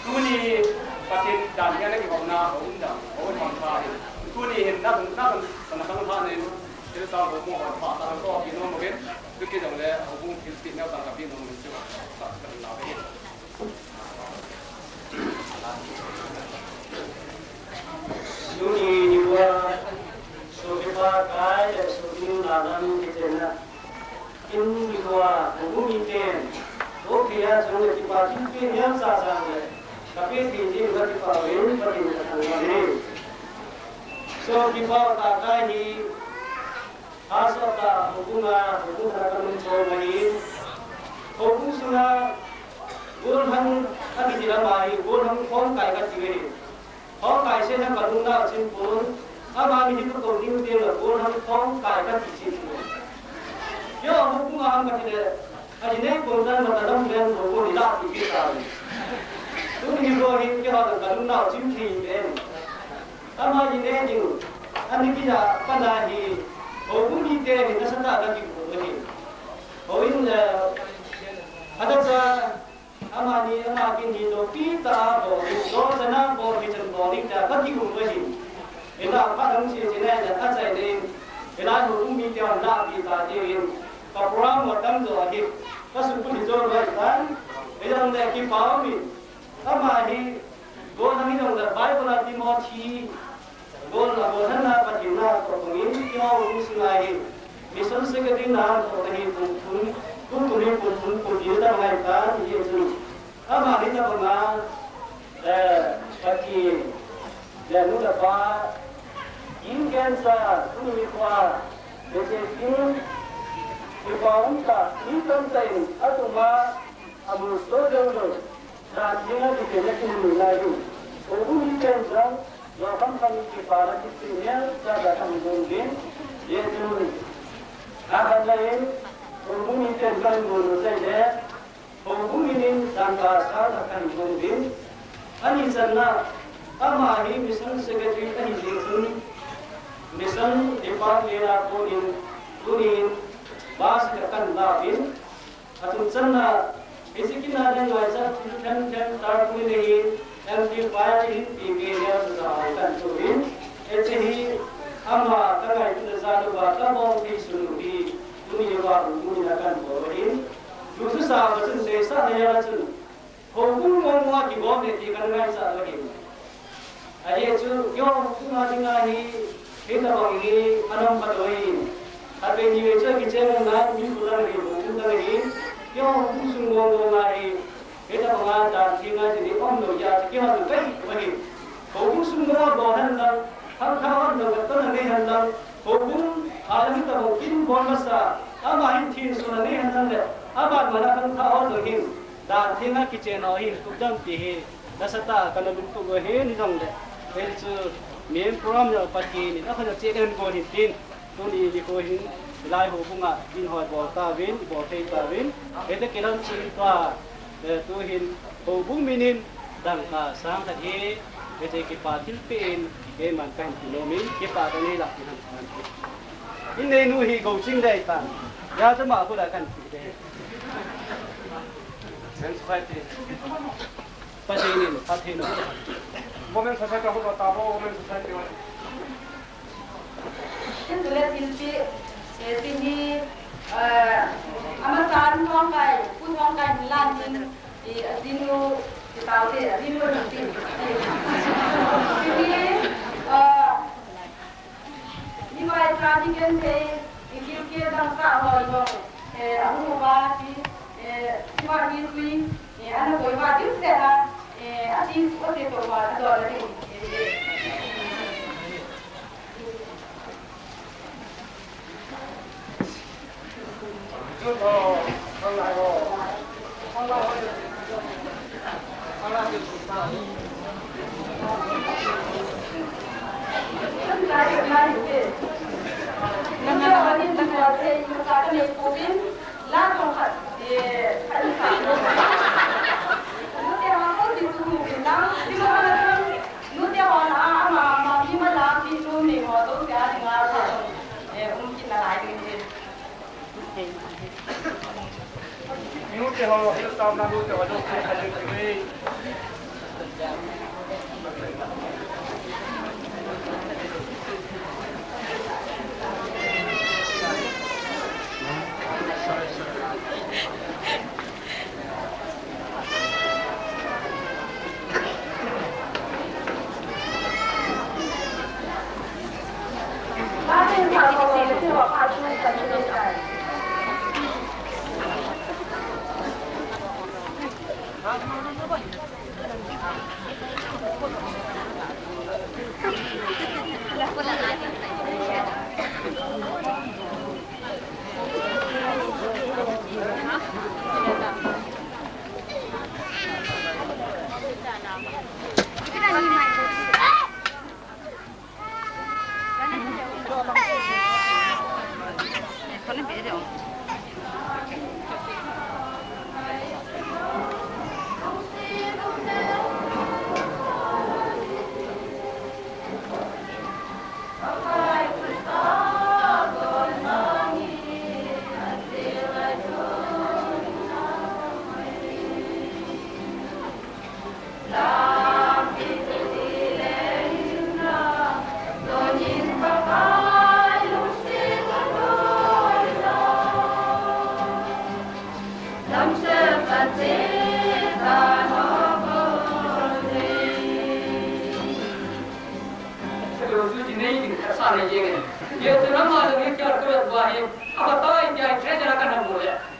Tuni Pathen dan hi ana kihoulimna, houlim dan, houlim hampha hi. Tuni hin na, na, na, na, na, na, na, Hilltown Houbung ho, pa, ta, ko, ki, nom uvin. Tuki jongle, houbung thilpeh neo tang kapeh nom in chu, ka, ka lau ve. Tuni nikho a, sopi pakai le sopi nu nalam kichenna. In nikho a, houbung miten, o kei a chang le kipa thilpeh neo cha cha le, kapeh thei jeh in kakipa uvin, Pathen kathangvah e. Sopi pakai hi, Hahsatah houbung a, houbung khat a kanung chom ahin. Houbung sunga golhang akiti lam ahi, golhang khongkai kati uve. Khongkai sehna kalungnau chim pon, ama mihem kakou ding teng le golhang khongkai kati chim pon. Keiho houbung a ham kati le, aji nei kon dan mata lam ven houbung ni la ti pi ta. Tuni nikho hi keiho kalungnau chim thei pen. Amani ne ding, ani kija pana hi, houbung mite hi nasatah a kikoi ahi. Houin, eh, adang cha, amani, ama kin hi lopi tah a bol, lolhing a bol, hichan bol, ning ta kikoi ahi. Ina pa dang si si ne, achai ne, ina houbung mite hon napi ta ding, ka program ho tamjo ahi, ka sukul hi jo loi tan, ina ne kipah umin, ama hi, Golhang in jong le Bible a Timothy, gol a golhang na Pathen na toh bangin, Timothy hung sunga hi, Mission Secretary na toh ahi kum thum, kum thum hi kum thum, kum thum hi ta ngai ta, hijeh chun. Ama hi ta banga, eh, Pathen, le nu le pa, in cancer, tuni nikho a, le se kin, kipa um ta, mi tamtah in, atum a, amu so jong jong. Dan dinga kipe na kimu lai u. Houbung miten jong, lolhang khat in kipana kipe neo cha cha kahin bol uvin. Hijeh chun, akhatna in, houbung miten kahin bol u chai le, houbung min in dangka sa cha kahin bol uvin. Ani channa, ama hi mission secretary ahi jeh chun, mission department a konin, tunin, Bus ka kan la in, atun chan na, hiche kin a ding ngaichat thil them them tarpaulin ahin, M D five in P K L sa sa kan tu in, hiche hi ama ka ngaito na jal uva ka bol thei sun u hi, tuni uva tuni na kan bol in, tu su sa ba chun sei sa na ya chun, Houbung mong mong a kigom e ti kan ngaisah lou ahi. Ajeh chu, keiho houbung a dinga hi, hitabang hi, anam phat lou ahi. Apen ni ve chu kicheng na, mi bulan hi, houbung dang hi, keiho houbung sung mong mong a hi, hitabang a dan theng a jin hi, um lou jeh a chu, keiho chu kai lou ahi. Houbung sung mong a bol hen lang, khangthah hon lang, ka ton a nei hen lang, houbung a lang hitabang kin bol masa, ama hin thin sun a nei hen lang le, aban man a khangthah hon lang hin, Dan theng a kichen ho hi, tukdam ti hi, nasatah a kana lungtup u ahi, ni jong le. Hichu, main program jong Pathen in, akhan a che den go hin tin, tuni nikho hin, hilai houbung a, in hoi bol tauvin, bol thei tauvin, hita kilam chu in tua, eh, tu hin, houbung min in, dangka sang khat hi, hita kipa thilpeh in, keiman kahin ti nom in, kipa kanei lah tin han, han ti. In neinu hi go ching dei tan, ya chama khu da kan ti dei. Women Society. Pathen in, Pathen in. Women Society ho to tabo, Women Society ho. Tin tule thilpeh, eh, tin hi, eh, amasan Thongkai, Pu Thongkai min lan tin, eh, ajinu, ti tau te, ajinu hin tin. Tin hi, eh, Ni mai cha ni ken thei, ni kil ke dang sa ho jong, eh, ahung uva ti, eh, tima ni tui, eh, ana koi uva dim se ha, eh, ati, ati to uva, adon na ding. Nute hon a, ama, ama, mi ma la, mi nu, mi ho, to, sia, dinga, eh, um, kin na lai, ding, ding. Nute ho, hil tam na nute ho, dong, ding, ding, ding.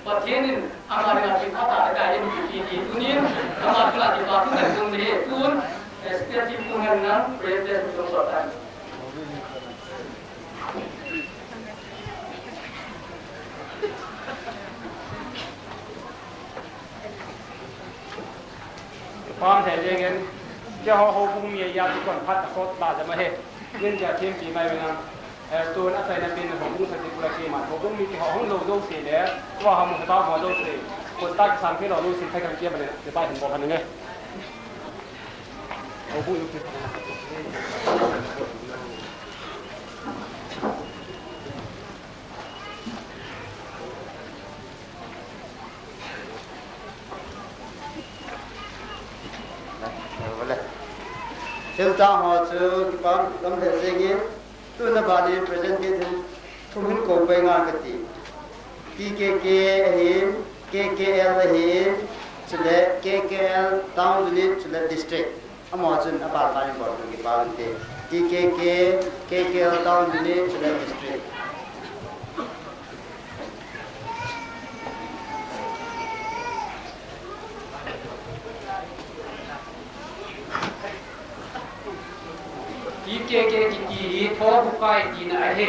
Pathen in ama dinga thil phatah akai in, ti, ti, tunin, ama dinga kipa thu kahin peh e, tun, eh, Secretary Pu Ngengnang, President Pu Songpathan. Pang he jeng in, keiho houbung mi a, tua kon phat a sot la jam ahi. Nin ja thempi mai vin lang. Eh, tun achaina pen houbung sa ti pula keima. Houbung mi kihou hung lou jouse le, tua ham heta ho jouse. Kon ta kisang thei lou jouse, thei kan kia bale, le pa hin bol han nge. Houbung yu ki. Hilta ho chu kipa lam lheh jengin, tuna ban in presentation thum hin kou pai ngal kati. T K K ahin, K K L ahin, chule K K L Town Unit, chule District. Amaho chun aban ban in bol ding kipa ute. T K K, K K L Town Unit, chule District. T K K kiti hi Thobukai tina ahi.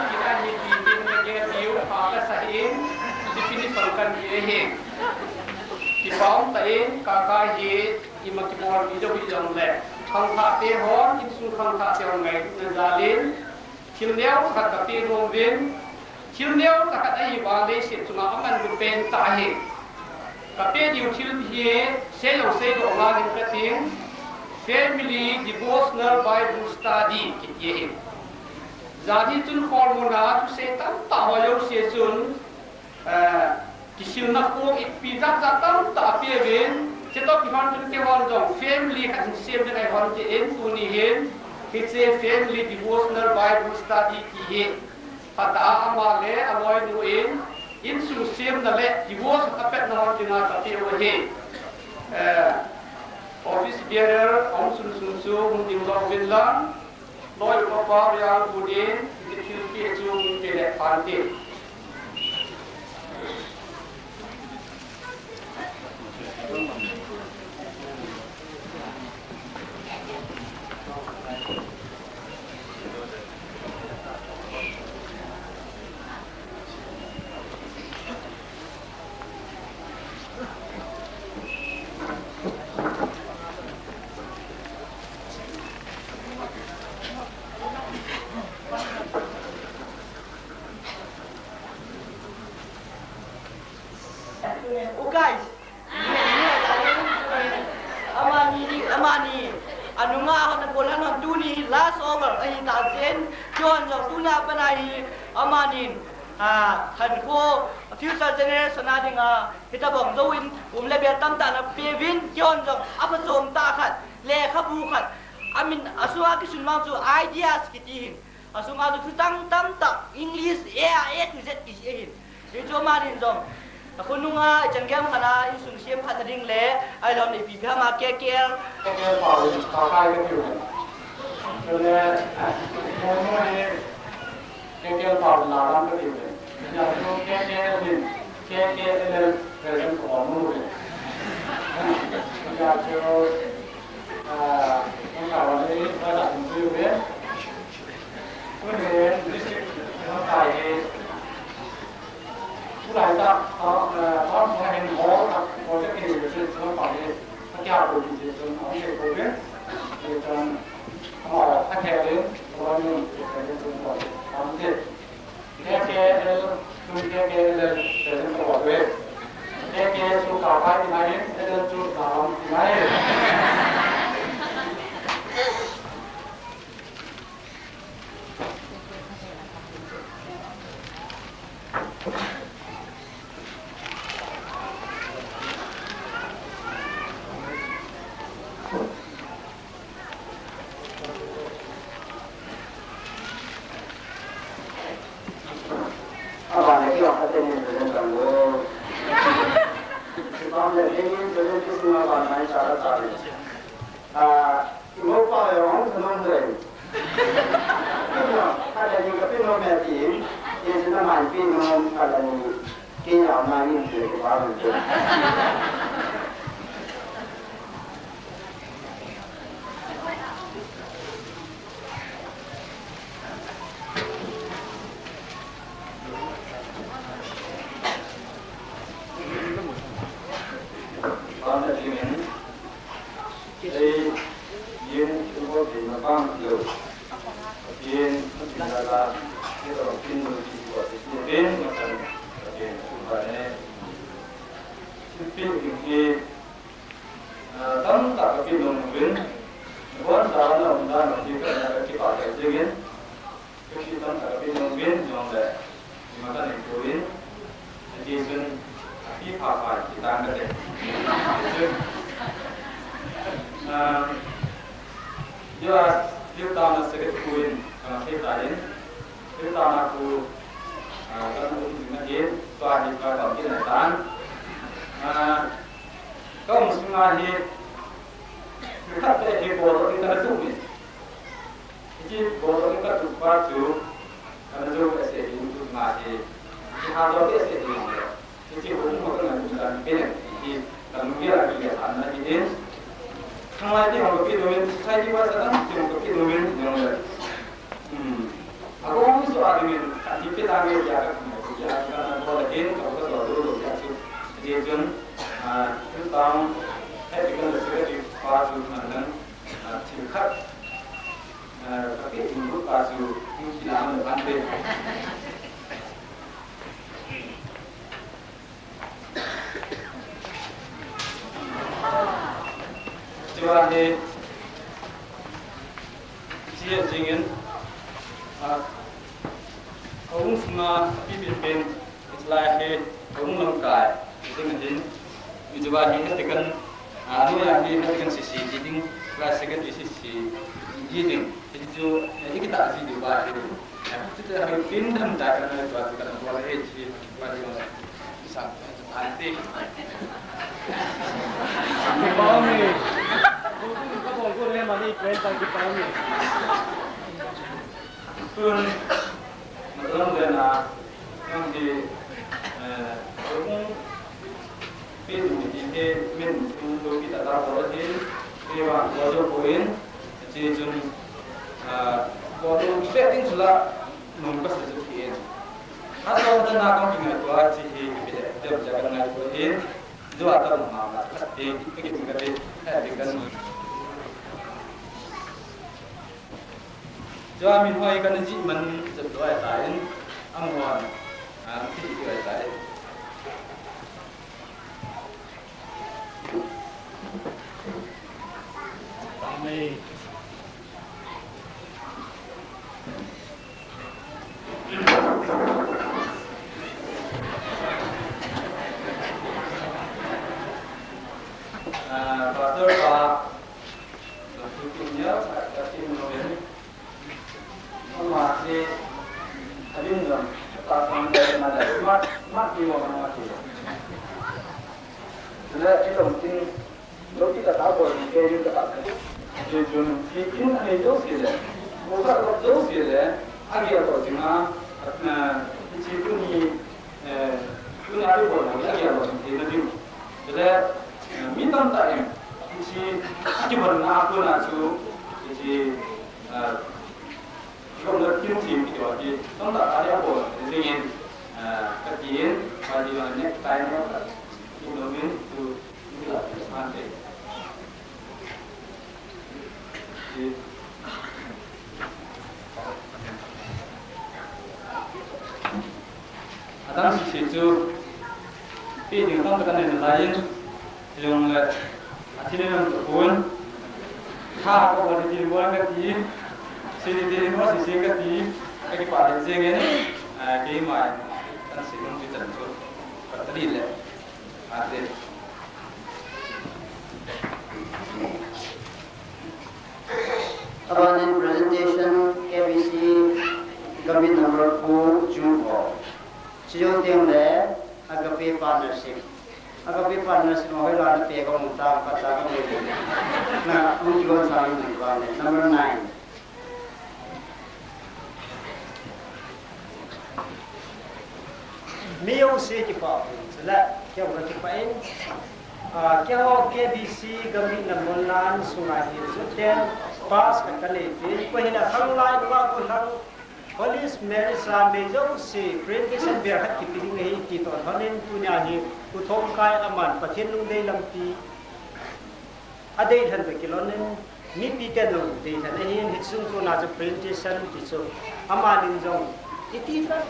Kita hi ti din ka ge tiu pa ka sa in, definition kan ti ahi. Kipa um tah in, ka ka hi ima kibol video hi jong le. Khangthah te hon, insung khangthah te hon ngailutna jal in, thil neo khat ka pe nom uvin, thil neo khat ahi vang leiset chunga aman pen tah ahi. Ka pe diu thil hi, sei jong seidoh ngal in ka ting, Family Devotional Bible Study kiti ahi. Jan hi chun kholmun a thusei tamtah ho jouse chun, eh, kisilna kong ipi jat jat tamtah ape uvin, chutoh kihon chun keihon jong family khat hin sem ding ahi hon tin, tuni hin hiche Family Devotional Bible Study ti hi phatah a ama le aloinu in insung semna le devotion apetna hon dinga ka pe u ahi. Eh, office bearer aum sunsun chu hung ding lou uvin lang, Loi upa pa Real Budin, thilpeh chu hung pe le phante. Oh, guys. Amani, amani. Anunga hon a goal hon tuni hi last over ahi ta chen. Kihon jong tuna pana hi amani, ah, thankho future generation a dinga, hitobang jouvin, um le bel tamtah ana peuvin, kihon jong, aphachom tah khat, lekhabu khat, amin, asunga kisun vang chu ideas kiti hin. Asunga chu thuchang tamtah, English, A, A to Z kiti ahin. Hichu amani jong, akhonunga, ichan gei khat a, insung sem phatna ding le, ahilou le ipi ipi ham a, K K L. K K L pau in, ka kai ka tiu. Chule, mo mo ni, K K L pau in la lam ka tiu le. Ya chu K K L in, K K L L present ko mo mo le. Ya chu, ah, mo ka wa ni, ba da mo tiu le. Tuni district hung kai hi, tulai tah, ah, eh, town sunga hin hall a project hi renovation hung kai hi, akia ko renovation hung kai ko ve, renovation, ah, akia le, hung kai ko ve. K K L, tun K K L, renovation ko ve. K K L chu ka kai nai, L L chu ka nai. Abana kila kate ni present kang go. Abana ni present kisi na abana ni sara sara. Ah, Imo pa yo hung thanom doi. Pino, kala ni ka pino me ti. Ye sina man pino kala ni. Ki ya ma ni ti ko ba ni. Ba na ji men. Ei, yin, yin ko bin na bang lo. Yin, yin la la, yin lo bin lo ki ko si yin bin na kan, bin ku ba ne. Bin bin ki, ah, tam ta ka bin lo bin. Wan da na um da na ki ka na ki pa ka jigin. Kaki tam ta ka pin nung vin jong le, ima ka nei tuin, a ti chun, a pi pha pha, ki tang ka te. Chun, Ah, Joa, Hiltana secretary in, ah, Hilta in, Hiltana khu, ah, kan um ding ahin, tua hi ka kan kin tan. Ah, ka um sunga hi, khat te hi bol ding ka tup in. Hiche bol ding ka tup pa chu, ka na jo ka se ding tu ma hi, hi ha jo ka se ding le. Hiche hung ho ka ngai ta belen hi ka lunggel a kile san na hi in. Khanglai te hung ka pe domin, society pa sa dang te hung ka pe domin, jong le. Hmm. Ako hung so a domin, ka ti pe ta nge ya ka, ya ka na bol in, ka ka so do do ya chu. Hiche chun, ah, tu tang, hai ti ka na se ka ti pa chu man dang, ah, thil khat, ah, ka pe ding lut pa chu, hung kila man dang te. Chua hi, chia jingin, ah, ka um sunga, pi pi pen, lai hi, ka um lamkai, jing hin, mi chua hi, hetikan, ah, noya hi, hetikan sisi, jing, lai second sisi, jing, hi chu, eh, ikita ji di ba hi. Chuti a hin tin tham ta kan na tua kan bol e chi ba di ma. Sa ante. Paomi. Ka bol ko le mani kuen ta ki paomi. Tun, matlab le na, yang di, eh, kung Pi tu mi ti he min tu tu kita ta bol a hin, pi wa bol jo ko in, chi chun, ah, bol tu pe ding chu la, nung ka sa chu ki in. A so ta na kong ki ngai tua chi hi ki pe de, de ja ka ngai ko in, jo a ta ma ma ka te, ki ki ka te, ha de kan. Jo a min hoi ka na ji man jat loi ta in, am hoi, ah, ti ti loi ta in. Ah, Pastor pa, Pastor Kim ya, Pastor Kim Robin. Ama hi, abin jong, ta sang de na de, mat, mat di wa ma ti. Le, i long tin, lo ki ta ta bol ni ke ni ta ta. Je jun, ki kin ani jo si le. Mo ka lo jo si le, agi a ko jing a, na, chi ku ni, eh, ku ni a ri bol na, agi a ko jing na ding. Le, eh, mi tam ta em, chi, ki bol na ku na chu, chi, eh, Rom na tin tin ki tua ki, tong ta ta dia ko, ringin, ah, ka tin, pa di ma ne, tai ne, ka, ki no min, tu, ni la, man te. Ki. Adang si si chu, pi ding tong ka nen lai in, Jong le, a thil lam tu kun. Ha, ko ba thil bol ka ti. Si ni thil mo si si ka ti. Ka ki pa le jeng en. A, ki mai. Kan si nung ti tan chu. Ka ta ni le. A te. Abanin presentation K B C Gambih number four June ho. Sijong tiang le Agape Partnership. Agape Partnership ma hoilai na pe ka mu ta, ka ta ka mu. Na, mu ki wan sa ni ba ne. Number nine. Mi yo se ki pa, sila, kya hua ki pa in. Ah, kya ho K B C Gambih na mon lan sunga hi, so ten, pass ka ka le tin, ko hi na khang lai, wa ko khang, Holy Mary sa me jo si presentation ber khat kipe ding ahi ti toh lhonin tunia hi U Thomkai aman Pathen lungdei lampi a deilhen toh kilhonin mipi ten jong deilhen ahin hiche sung tuna chu presentation ti chu amanin jong iti ta.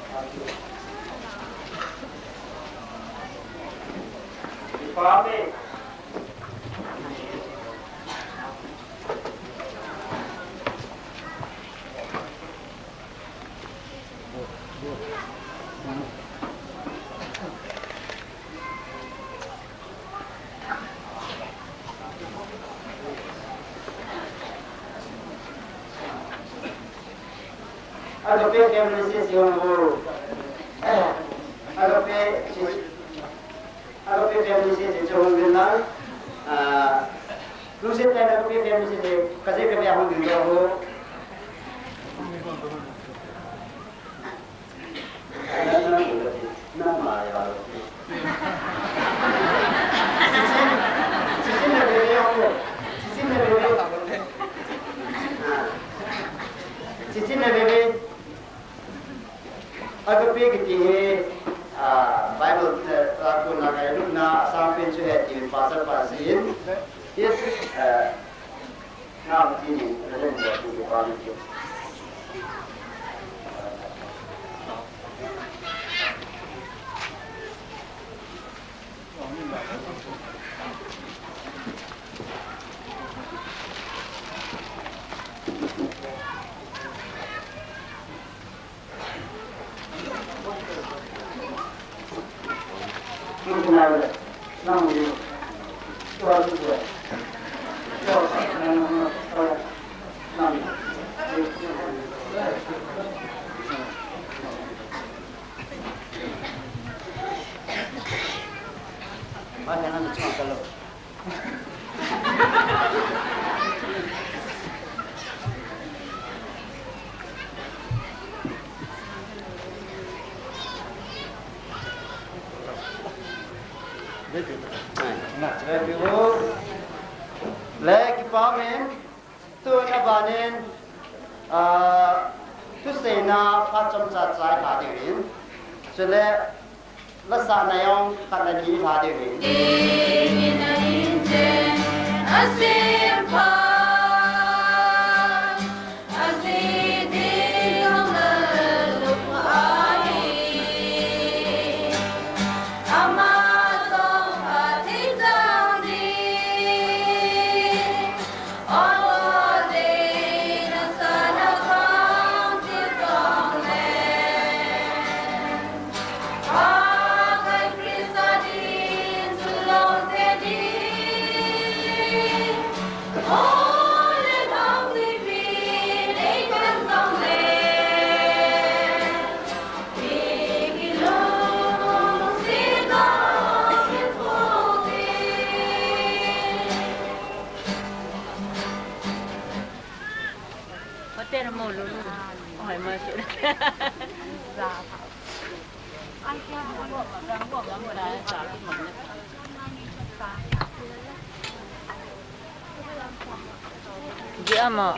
Amen. Agape family C C hung ho. Agape, Agape family C C chu hung vin lang. Ah, lungset tah in Agape family C C, ka je ka ve hung vin lang ho. Sichin le Bebe. Agape kiti hi, ah, Bible, eh, a kona ngailutna asangpen chu hi tin pastor pa jin. Yes, eh, Le kipa umin, tun abanin, ah, thuseina phat chomcha chai lha diuvin. Chule, la sahna jong khat le ni lha diuvin. Hotel mo lulu. Oi, mo si. Di ama.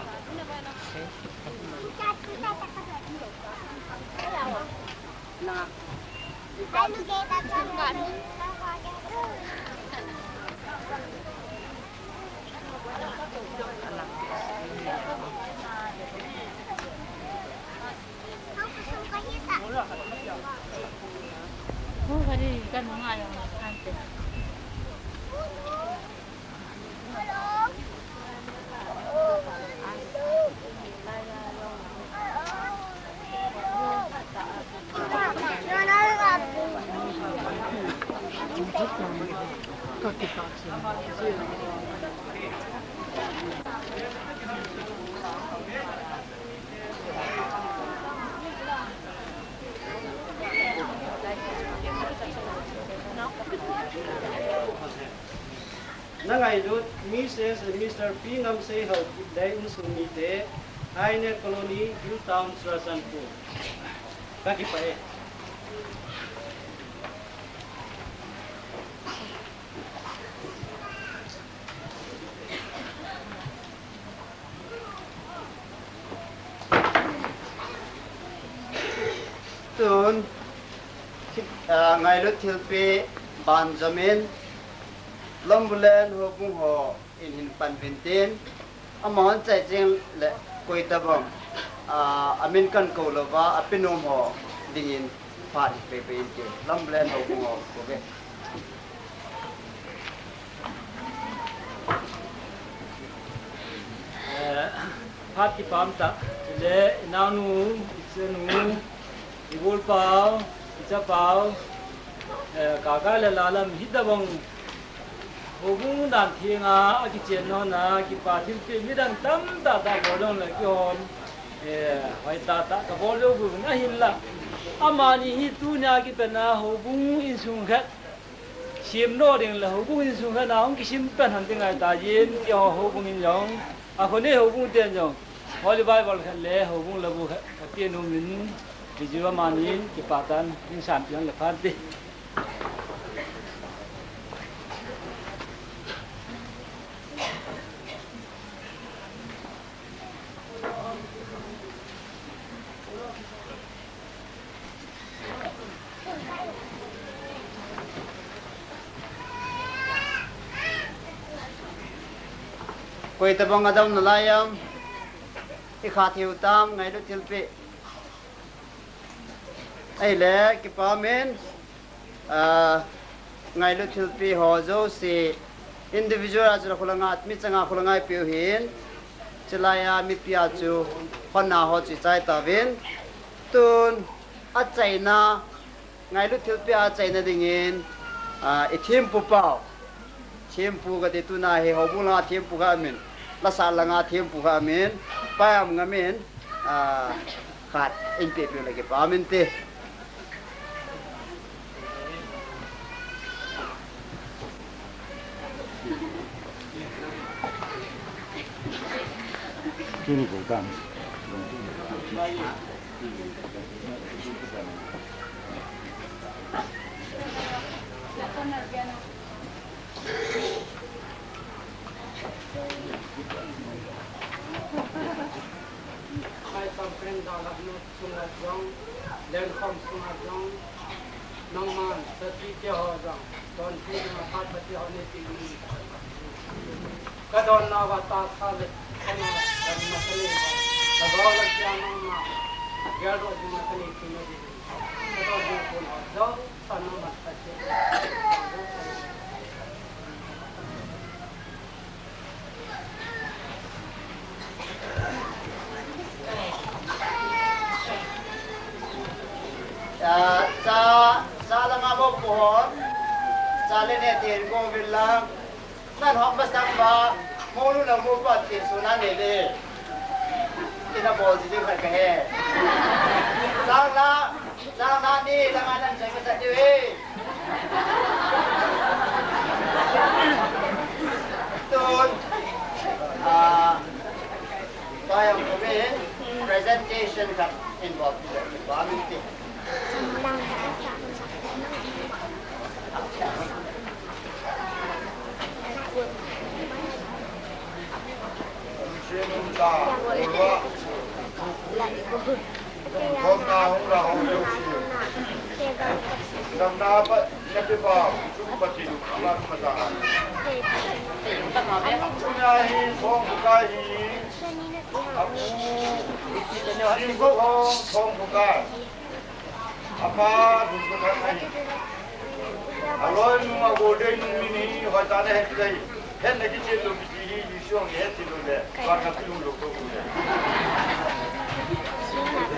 Na ngailut Missus and Mister P Ngamseiho Kipdei insung mite, Aine Colony, Hilltown, Churachandpur. Ka kipah e. Tun, thi-, ah, ngailut thilpeh banjom in, Lombulen houbung hon hin pan uvin tin, amahon chai jing le koi tabang, ah, amin kan kou louva, apinom ho dingin phat hi pehpeh in tin, Lombulen houbung ho kou ve. Eh, phat kipah tah, chule, i naonu, i chanu, i golpau, i chapau, eh, Kakai le Lalam hitabang, houbung dan thenga, akichen nona, kipa thilpeh midang tamtah tah bol jongle kihon, i Eh, hoitah tah kabol jou uvin ahinla, amani hi tunia kipat a houbung insung khat semdoh ding le houbung insung khat a hung kisim pan hon ti ngai ta jin, ti ho houbung in jong, akhonei houbung ten jong Holy Bible khat le houbung labu khat kapeh nom in, video amani kipah tah in sampi hon le phan te. Koi tabang adong nalai am? Ikhat hiu tam, ngailut thilpeh. Ahile, kipah umin. Ah, ngailut thilpeh ho jouse, individual a chu kholanga, michang a kholanga ipeh u hin, chulai a mipi a chu honna ho chu ichai tauvin. Tun, achaina, ngailut thilpeh a achaina dingin, ah, ithempu pau. Thempu kati tuna hi houbung langa thempu khat amin, lasah langa thempu khat amin, Pai Amngam in, ah, khat in pehpeh le kipah umin te. Tuni ko kan. Mai Sampen dalhahna sunga jong, lenkhom sunga jong, nangman sati te ho jong, donpi ding a phat pati ho nei ti ni. Ka donnau va tahsa le, kana dam na ka nei va, ka gol a kia nangma, geldoh ding a ka nei ti na ding. Ka don ding kun ho jong, Cha, cha, cha langa bou pu hon. Cha le neh tin ko vil lang. Nan hom ba sang ba. Mo lu na mo pa ti su na ne le. Ina bol ji ding khat ka he. Sang la, sang la ni langa nan chai masat diu he. Tun, ah, Pai Amngam in presentation khat involve kit le kipah umin te. Damna pa, na pe pa, chu pa ti, ma ma ta. Pu na hi, Thongphukai hi. Apu, Singkho hong, Thongphukai. Apa, Thongphukai ahi. Aloinu, agol dei nu min hi, hoitah na het lei. Het na kichil lou kiti hi, Jesu hong het lou le. Tua na kilung lou ko le.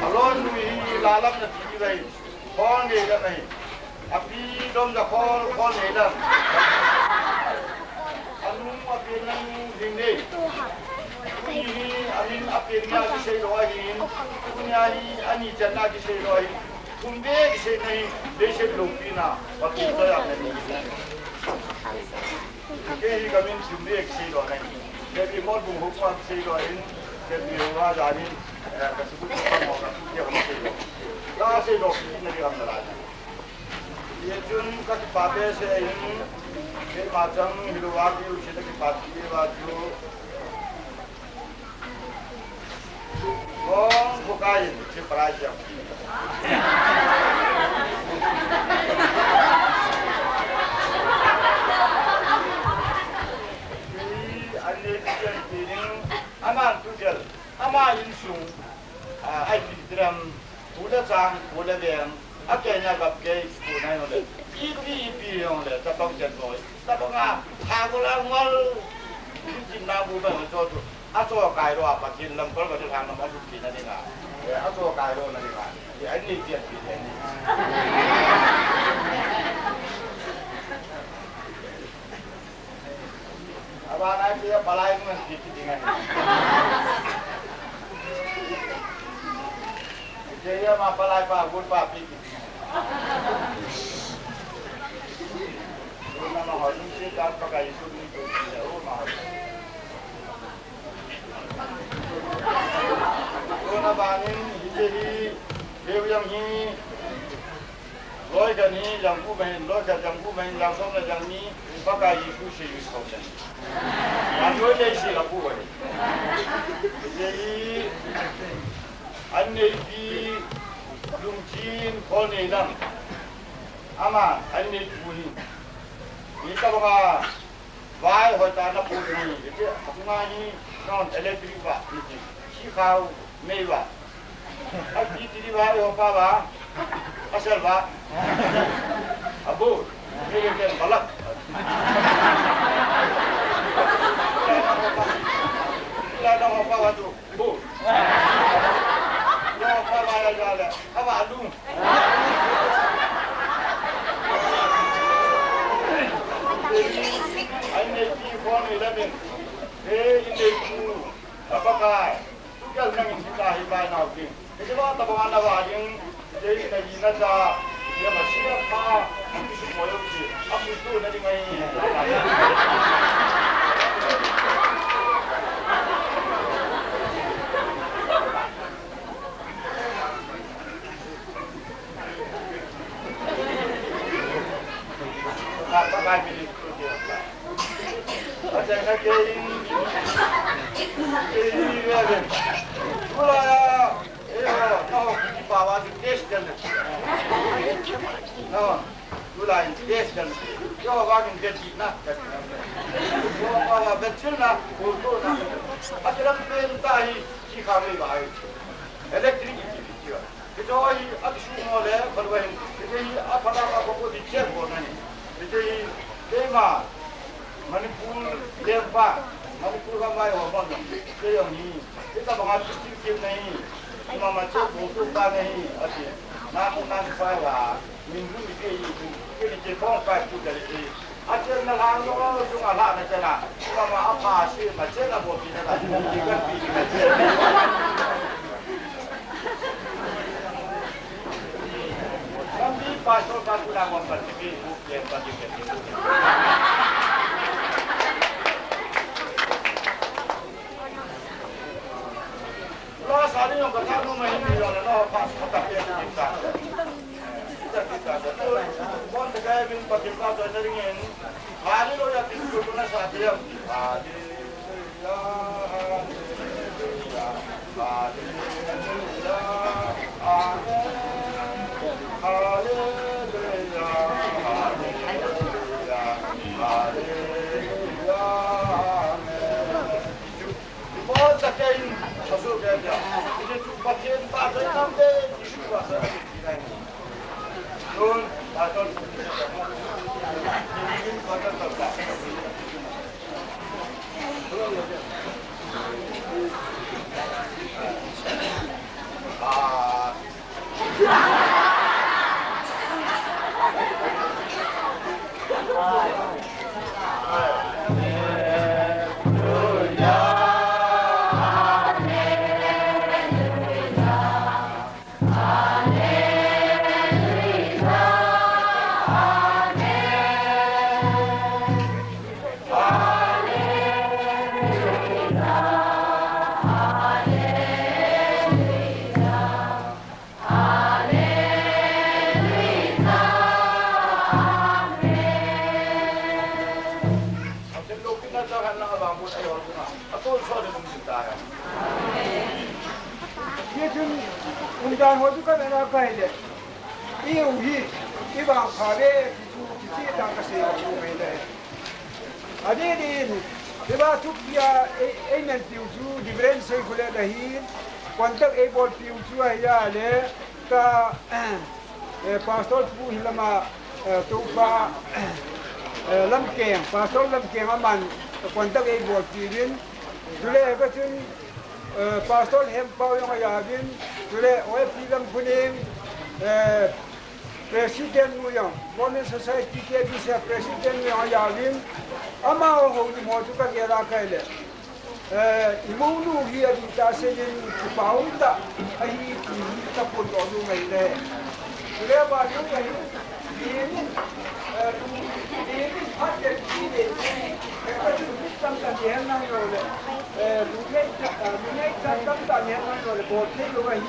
Aloinu hi, lalam na ti lei. Khol nei lam ahi. Api dom da khol, khol nei lam. Anu apen na nu ding nei. Tuni hi amin apen nia kisei lou ahin. Tunia hi ani channa kisei lou ahin. Thum be kisei na hi, leiset loupi na. Pathen toh a na ni. Kei hi kamin thum be kisei lou na hi. Kei hi Molbung hukma kisei lou ahin. Kei hi Hua Jan in, eh, ka sukut ka mo ka sukut ka kisei lou. Ka sei lou pi na di kam na la. Hijeh chun kakipah behseh in, keima chang hilou a kei u se kakipah ti uva chu. Thongphukai in, che parai jam. Kei an le kei an kei ning, aman tu gel, ama insung, ah, ai pi tiram, Pu le chang, pu le veng, akeina gap kei, pu nai hole. Ipi, ipi hong le, chapang chen boi. Chapang a, tha ko la ngol, chin na bu ba cho tu. Acho kai lou a, Pathen lam kol ba tu thang na ma tu pi na ni na. Eh, acho kai lou na ni na. Eh, ani ti pi ni. Abana kei palai ko ti ti dinga. Eya ma palai pa, gun pa pi ki. Tuna ma ho, ni si ka pa ka Jesu ni tu ki le, o ma ho. Tuna ba ni, hi je hi, Leu Yang hi, Loi ka ni, Yang Pu ma hin, Loi ka Yang Pu ma hin, Yang Som le Yang Ni, Pakai Jesu se yu sau le. Yang Loi le si la pu wa ni. Hi je hi, An neipi Lungchin Kholneilam. Ama an neipu hi. Ni tabanga vai hoi ta na pu ni. Iti akunga hi non electric va ni. Si khau mei va. Api tiri va ho pa va. Asal va. Abu. Ni le ken balak. La na ho pa va tu. Bu. Yo, pa ba ya ya le. Ka ba lu. Ai, nei pi Kholneilam in. He, in nei pu. Ka ba kai. Tu kal nang in ta hi bai nau ding. Ke ba ta ba na ba ding. Ke in nei na ta. Ya ma si pa. An ki su mo yo ki. A ku tu na ding ai. Tulai in test kan. Yo, wa kin vet na. Yo, wa, wa vet sil na, ko to na. Ati lam pen ta hi, si kha mei ba hi. Electric ki ki ki. Kito hi, ati su mo le, ba wa hin. Kito hi, a pa na ka ko ko di check ko na ni. Kito hi, keima. Manipur lempa, Manipur ka mai ho hon, ke jong hi, ke ka banga tu tu ke nahi, mama che bo tu ka nahi, ati, na ko na ni pa wa, min bu ni ke yi tu, ke ni ke phong ka tu ka le ke, a che na la lo, tu nga la na che na, mama a pa si, ma che na bo pi na la, ke ka pi ka che. Lampi pastor pa tu na wa pa ti ke. Hallelujah. Hallelujah, hallelujah, amen. Hallelujah, hallelujah, hallelujah, amen. Ibo sa kain, aso kaya. Ini tu Pathen ta sa nam de, Jisu ta sa. Nun, ta sa. Hichun, umdan ho chu ka vena ka hile. I u hi, i vang pha ve, kichu, kichi ta ka sei u chu mai le. Adin in, hiva thupi a, ei, ei men piu chu, Reverend Seikhole le hin, contact ei bol piu chu ahi a le, ka, eh, Pastor Pu hilama, eh, Topa, eh, Lamkeng, Pastor Lamkeng aman contact ei bol piuvin, chule ka chun, eh, Pastor Hempau jong ajauvin, chule O F P lam phuning, eh, President nu jong, Women Society K B C President nu jong ajauvin, amaho houlim ho chu ka gel a ka hile. Eh, i mounu hi adih tah seiyin kipa umtah ahi ti hi kaphondoh nom ahi. Chule vannoi a hin, mihem in, eh, mihem in phat le ti le, eh, ka chun mi tamtah ni hen lang lou le, eh, lungnei, eh, lungnei tamtah ni hen lang lou le, bol thei lou ahi.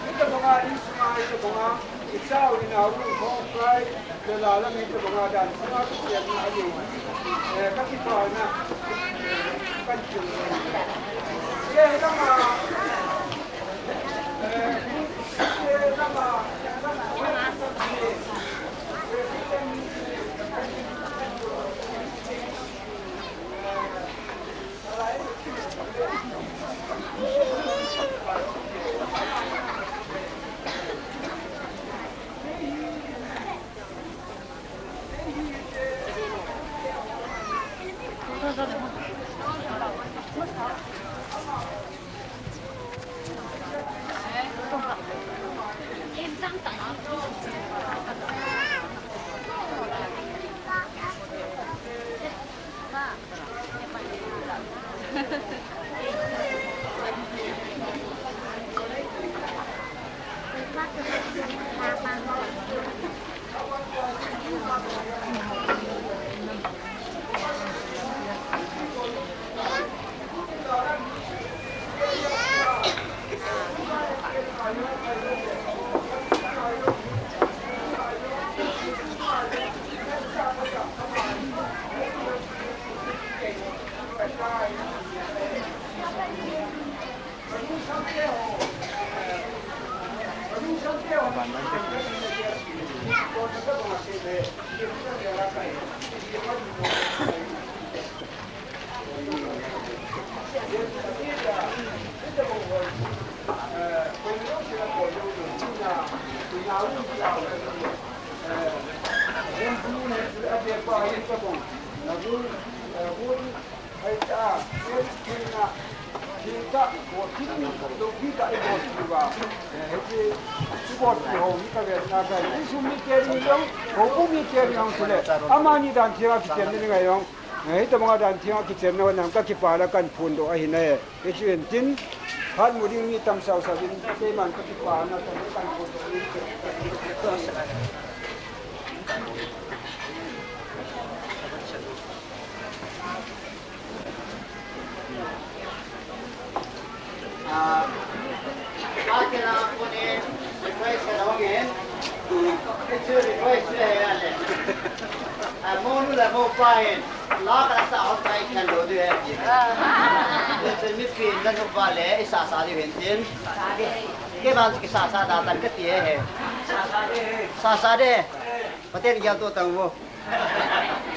Hitobanga insunga, hitobanga ichau inau, khongkai, le la la, hitobanga dan sunga kichenna ahi. Eh, kakipana, eh, kakichun. Ye lama, eh, ye lama, Amani dan thia kichenna ngai jong. Eh, hitobanga dan thia kichenna ho nam kakipana kaphondoh ahi nai. Hichu hin tin, phat mu ding mi tam sausau in, keiman kakipana kaphondoh ahi. Ah, ah, kena kuni request kena hong in. Hichu request le ya le. Ah, mounu le moupa in. La kasa hon kai khen lou diu ahi. Hichu mipi in nanu vale, isasa diu ahi tin. Keiman kisasa da tan kati ahi. Sasa de. Pathen gel to tang vo.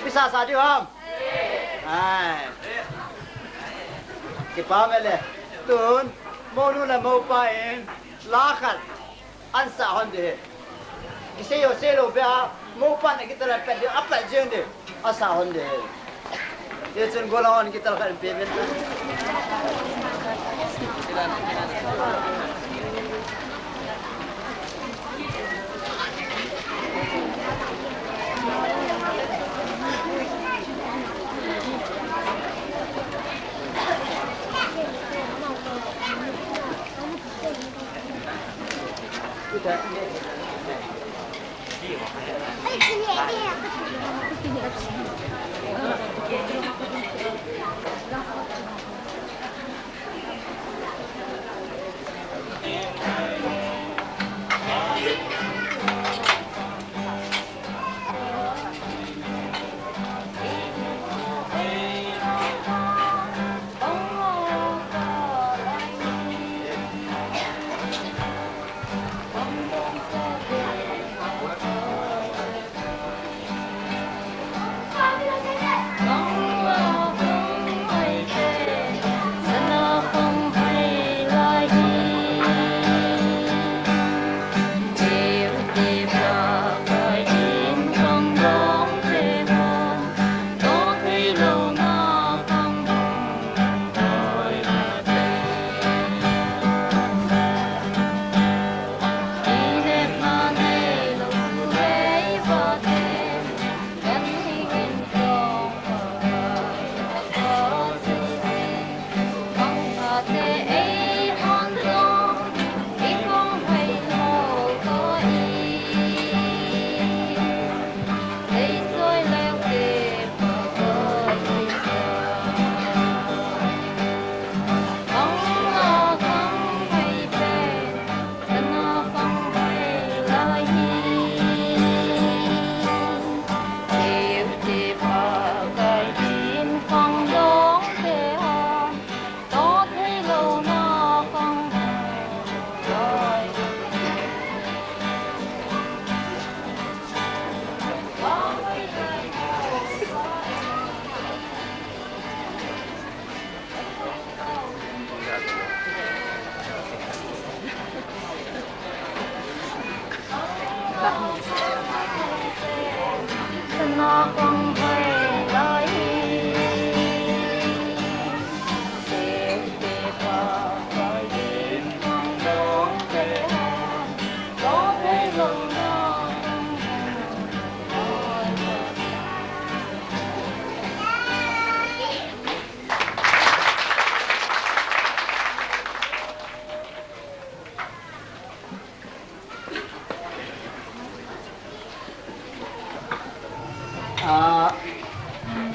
Isasa diu ham. Ai. Kipa me le. Tun, mounu le moupa in, la khat, ansa hon ding ahi. Kisei ho sei lou beh a, moupa in akitel a pet ding, apet jeng ding, asa hon ding ahi. Hichun gollhang hon kitel khat in pe uvin.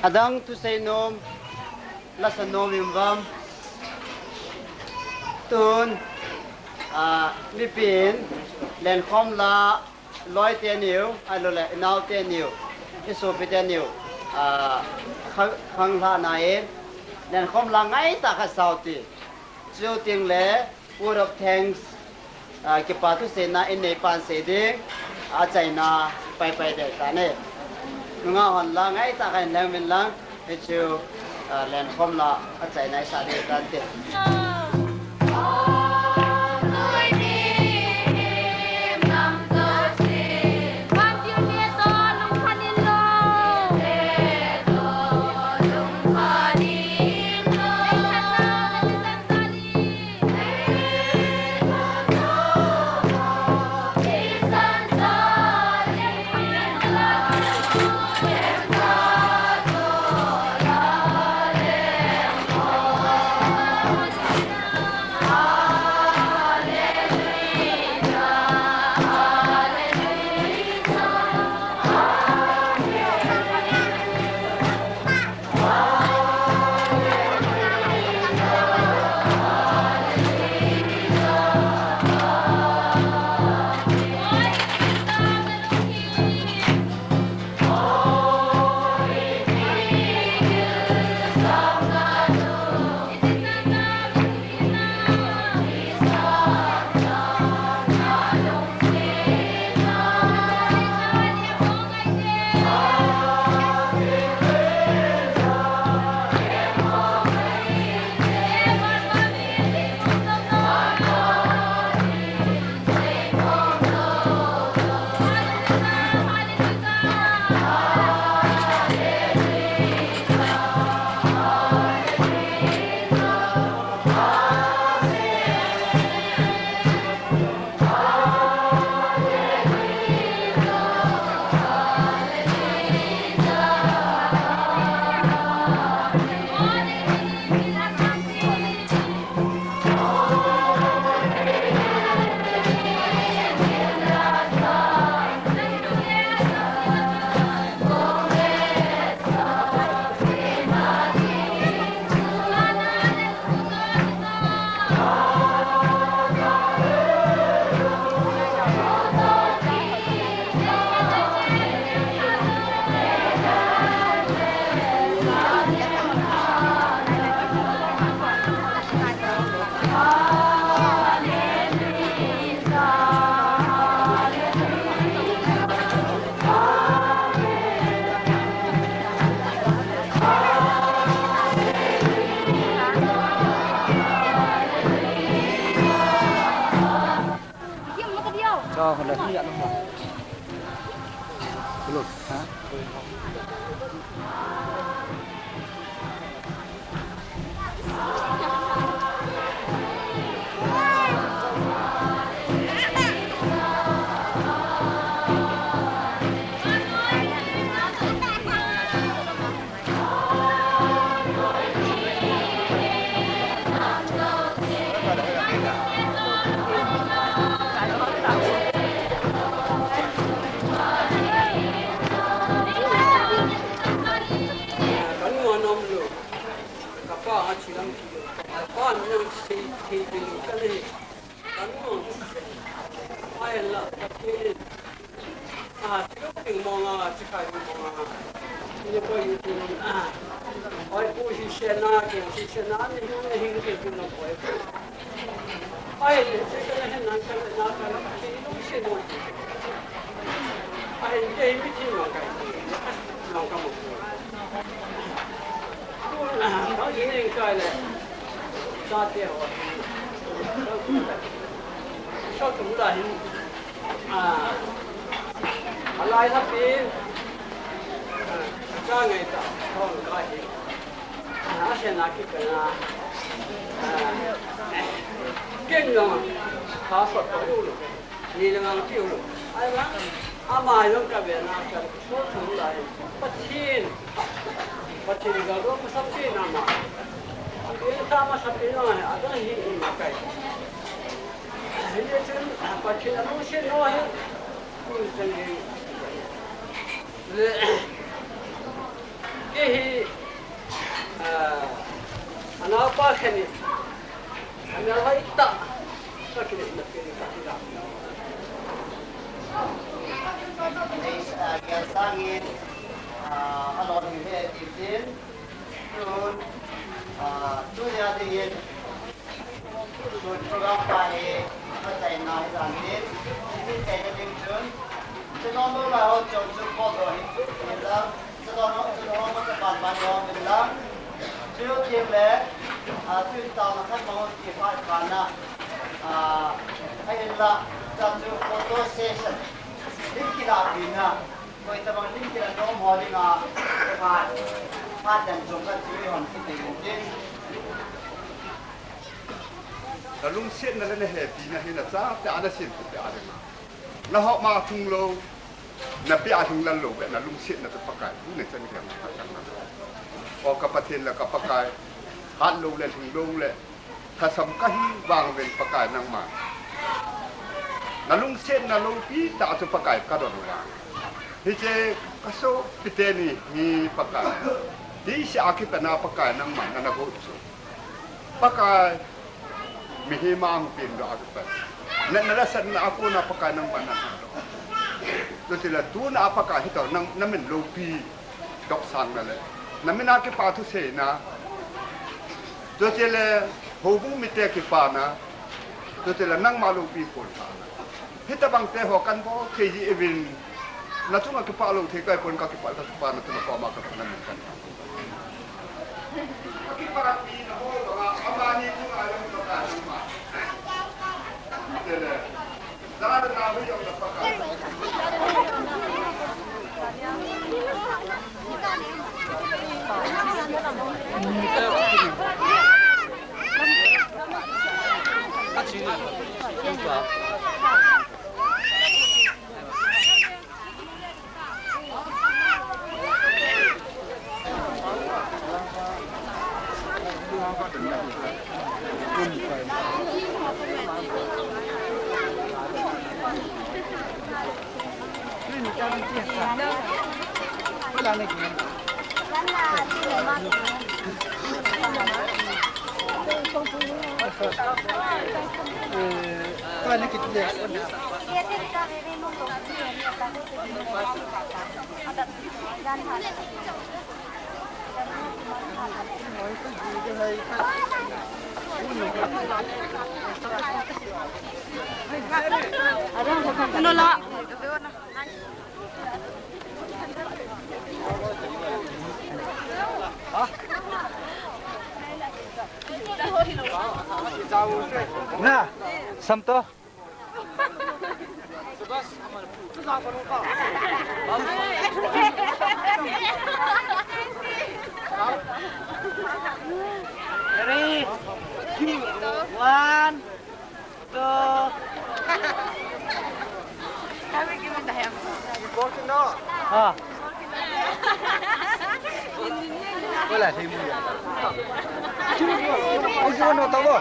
Adang thusei nom, lasa nom in vang. Tun, ah, mipin, lenkhom la, loi teniu, ahilouleh, inao teniu, isopi teniu, ah, khang, khang lhana in, lenkhom la ngaitah khat sao ti. Chu teng le, word of thanks, ah, kipa thuseina in neipan sei ding, achaina paipai ding tane. Nungah hon la ngaitah khat in leng min lang, hichu, ah, lenkhom la achaina isah ding tante. Ka nu a nom lo. Ka pa a thi lam thi lo. Ka pa min a thi thei thei lo ka le. Ka nu a. Ai la ka thi le. A thi lo ding mong a, thi khai ding mong a. Ni ko yu tu a. Oi pu hi se na ke, hi se na ni hu ni hi ke tu na ko. Ai le se ka le na ka le na ka le thi lo se no. Ai le mi thi no ka. No ka mo. Ni le ngang tiu lo. Ai la, ama jong ka ve na ka so thum lai. Pathen. Pathen ga ro ma sap che na ma. Pathen ka ma sap che na ma. A dang hi i ma kai. Hi le chen Pathen a lu se no he. Ku chen he. Le. Kei hi, ah, anaopa khat in, ana hoi ta, ka kile na pe ka kila. Ei, ah, Gelsang in, ah, alon hi he ti tin, tun, ah, tunia dingin, Chun program pa hi, ka chaina hi dan in, in chaina ding chun, chun non lo la ho chun chun ko do hi, hi la, chun non, chun non ko ban ban yo hi la. Chu ti le, a, chu ta ma khat ma ho ti pa pa na. A, a hi la, cha chu photo session. Lim kila pi na. Koi tabang lim kila dong ho ding a, phat, phat dan chom khat chu i hon kit ding tin. Na lungsetna le na hepina hi na chate a na sin tu te a ding a. Na hop ma thung lou, na pe a thung lal lou, na lungsetna tu Pakai, tu ne chan keng ka chang na. O ka Pathen le ka Pakai, hat lou le thung lou le, Thasam ka hi vang ven Pakai nangma. Na lungsetna loupi tah chu Pakai ka don uva. Hiche ka sopi teni hi Pakai. Tise a kipat na Pakai nangma na na go chu. Pakai mihem a hung peng doh a kipat. Na, na la san na a kona Pakai nangma na na doh. Chuti le tuna a Pakai hi to nang na min loupi. Dok sang na le. Na min a kipa thu seina. Chuti le, houbung mite kipana. Chuti le, nangma loupi pon kana. Hitabang te ho kan bol thei ji uvin. Na chunga kipa lou thei kai pon ka kipa ka kipa na tu na koma ka na min kan. Ka kipa pi na ho ba, amani tu a lo ka ka ma. Chuti le. Ano la? Na, sam to. Ready? One, two. Ah. Hola, sí, muy bien. Ay, yo no, tabo.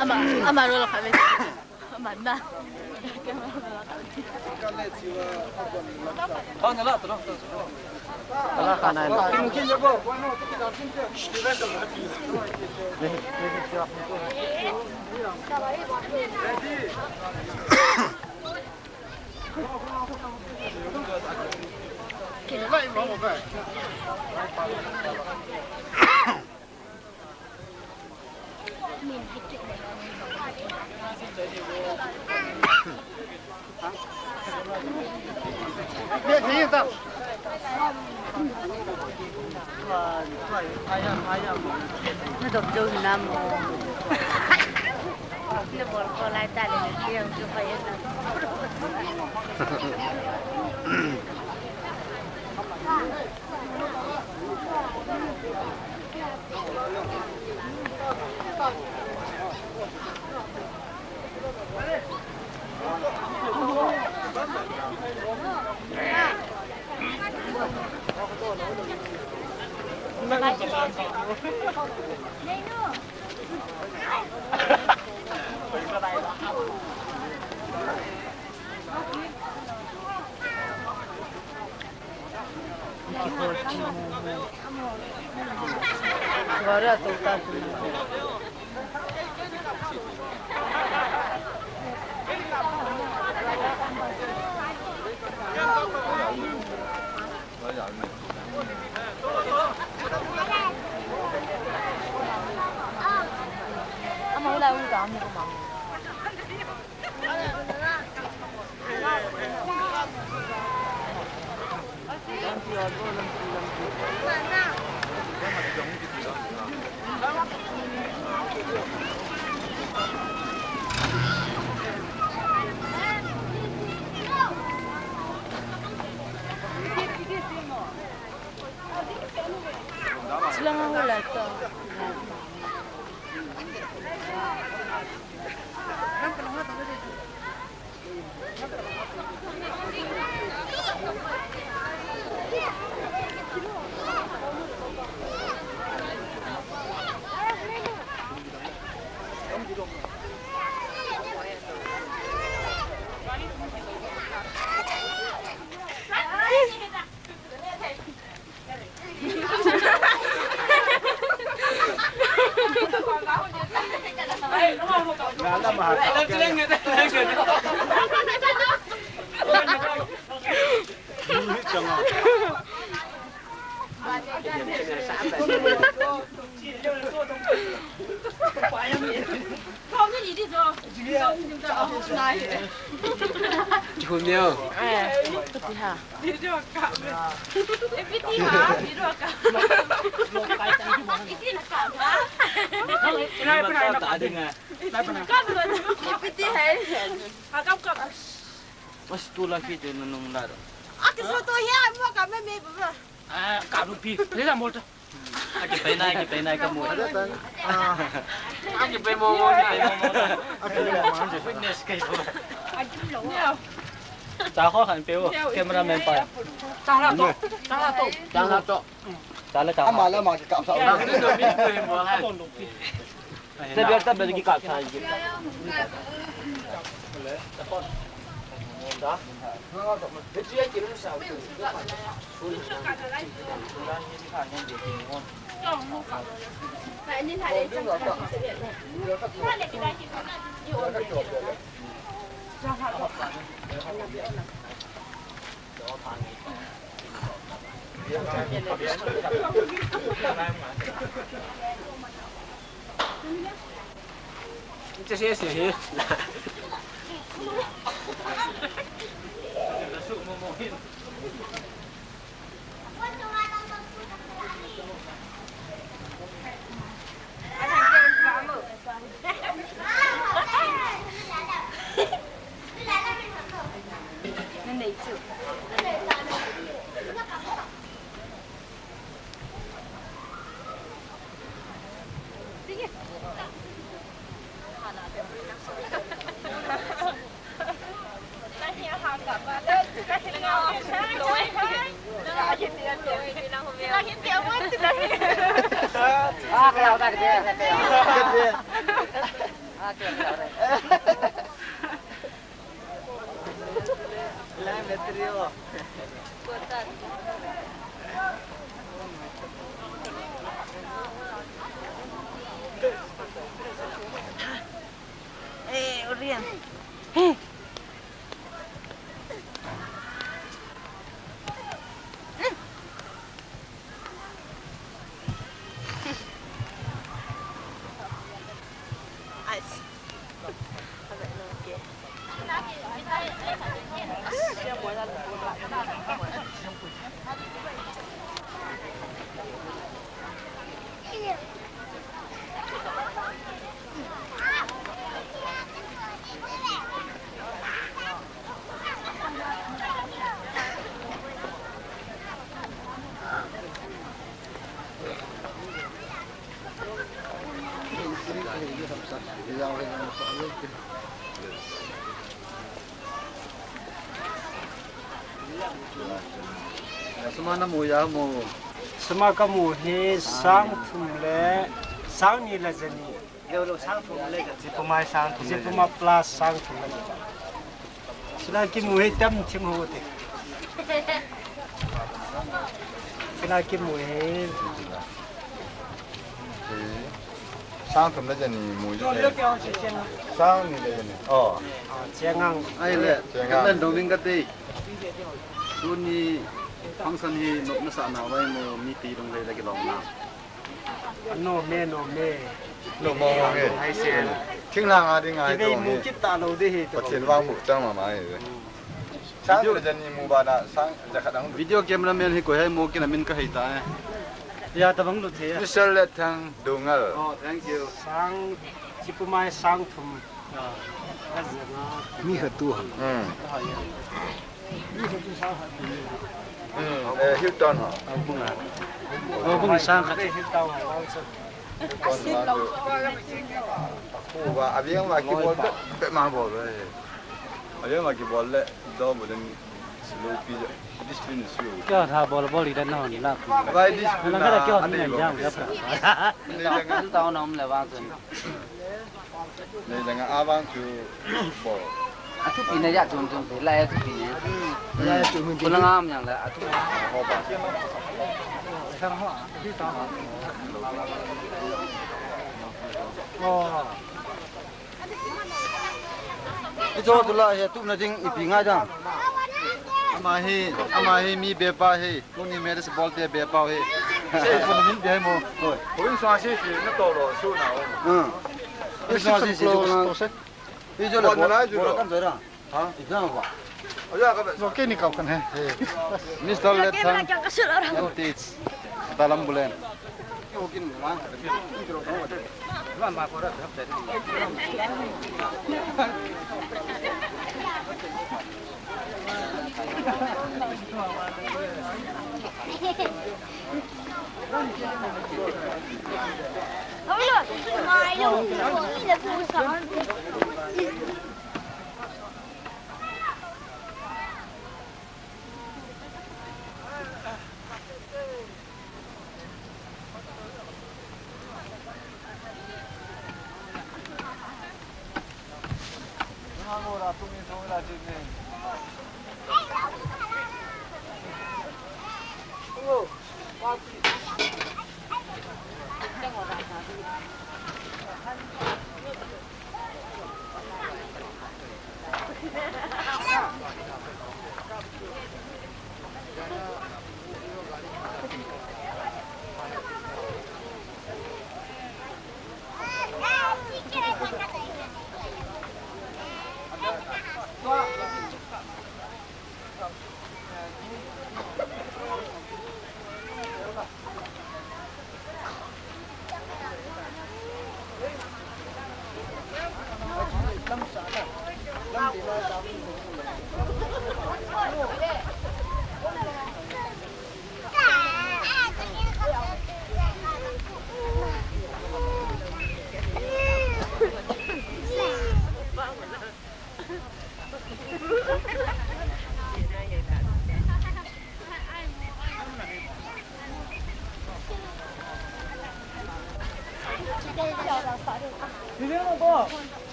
Ama, ama roll khabe. Ama na. Ala khana. Silang ang wala to. Chihun neo. Eh, pati ha. Pati hai. Mas tu la ki tu nung la. Aki so to ya mo ka me me ba. Ah, ka lu pi. Le la mo ta. Aki pai na, aki pai na ka mo. Ah. Aki pai mo mo, aki pai mo mo. Witness kai mo. Cha kho khan pe wo, camera man pa. Chang la to, chang la to. Chang la to. Chang la cha. Ama la ma ki kap sa. Ya, ni no mi pe mo la. Sa biar sa biar ki kap sa ki. Eh, Orian. Suma namu ya mo. Suma kamu hi sang thum le sang ni le jani. Lo, lo, sang thum le jani. Jipuma sang thum le jani. Jipuma plus sang thum le jani. Sila kimu hi tam thim ho te. La kimu e. Sang thum le jani mu je. Sang ni le jani. Oh. Ah, Chiang Ang. Ai le, Chiang Ang. Kan dong ding ka te. Tuni function hi nop na sa na vai mo mi ti dong le la ki long na. No me, no me. No mo mo nge. Hai se. Thing la nga ding ai. Ki ve to mu nge. Kit ta lo de hi to. Pathen vang mu chang ma ma e. Sang video le jani mu ba na sang ja khat ang. Video cameraman hi koi hai mo kina min ka hei ta e. Ya ta bang lu the. Mister Let Thang Dungal. Oh, thank you. Sang chipu mai sang thum. Mi khat tu ham. Hmm. Hmm, eh, Hilton ha. Aw, bung sang khat. Khu ba, aviang ba ki bol be, be ma bol be. Aviang ba ki bol le, do bol den slow pi, discipline slow. Kya tha bol bol i dan na hon la. Vai discipline na, kya ni jam ya pra. Ni jang. Tao nom le ba chun. Nei jang a vang chu bol. A thupi na ya chun chun se la ya thupi ne. Hmm. Ko la ngam yang la a thu. Ho ba. Oh. I cho tu la he tu na ding ipi ngai dang. Ama hi, ama hi mi be pa hi. Tuni marriage bol te be pau hi. Sei ko min be mo. Hoi. Hoi sa si si na to lo su na o. Hmm. Hoi sa si si ko na. Hoi jo le bol na jo lo. Kan jo da. Ha? Idan ba. Aja ka be. Zo ke ni kau kan he. Mister Let Thang. Yo teach. Dalam bulen.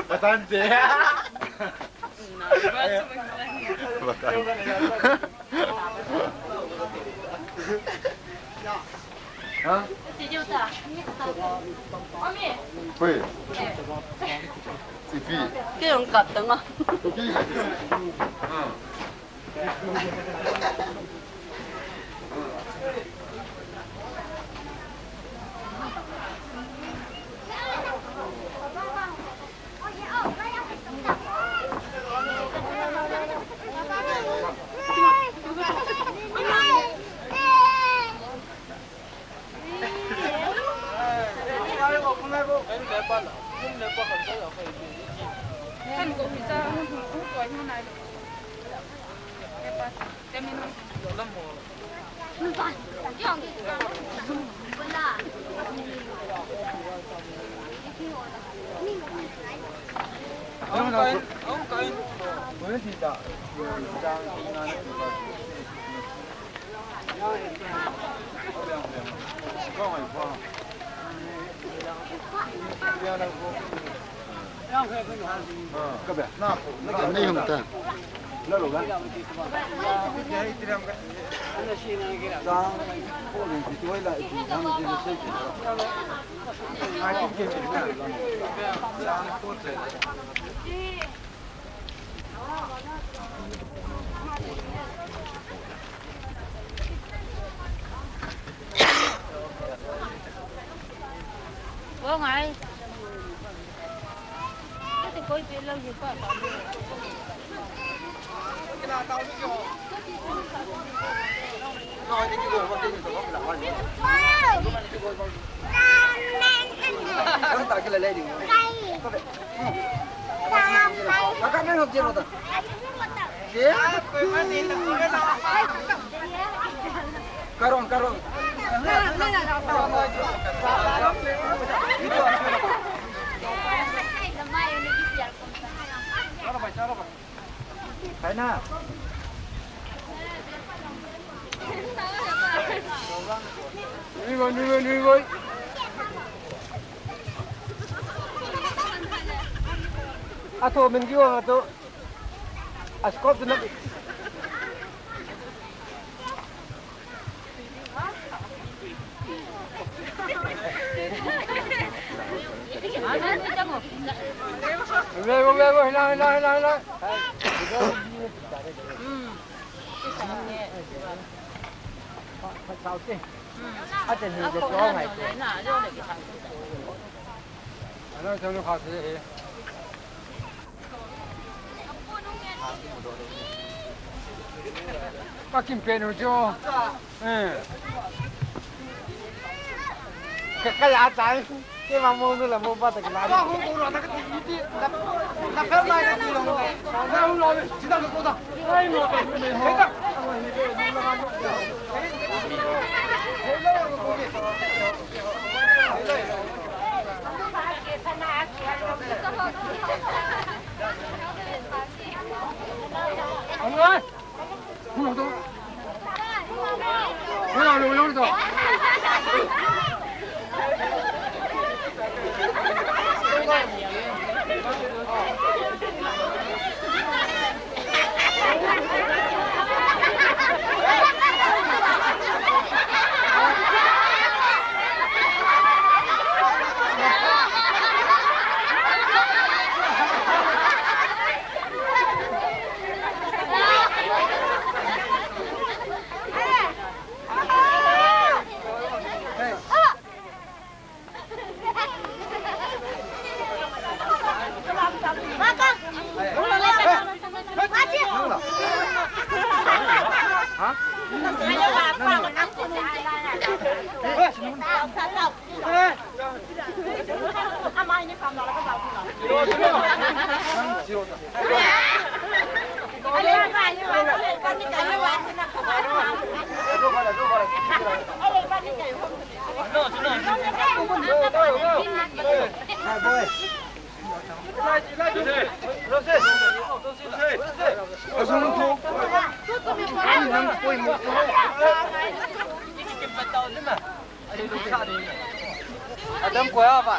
Bastante. Ha? Hoi. Ipi. Ke yung kat tanga. Ipi. Ha. Karong, karong. Hai na. Nui voi, nui voi, nui voi. A tho min ki wa to. A scope tu na. Ve vo, ve vo, hila, hila, hila, hila. Ka kim pen u chu. Eh. Ka, ka ya chai. Ke ma mo nu la mo ba ta ki la. Ka hu ko ra ta ka ti ti. La, la fel mai ka ti lo. Na hu lo. Chi ta ko ta. Ai mo ta. He ta. Ang ai. Adam ko ya ba.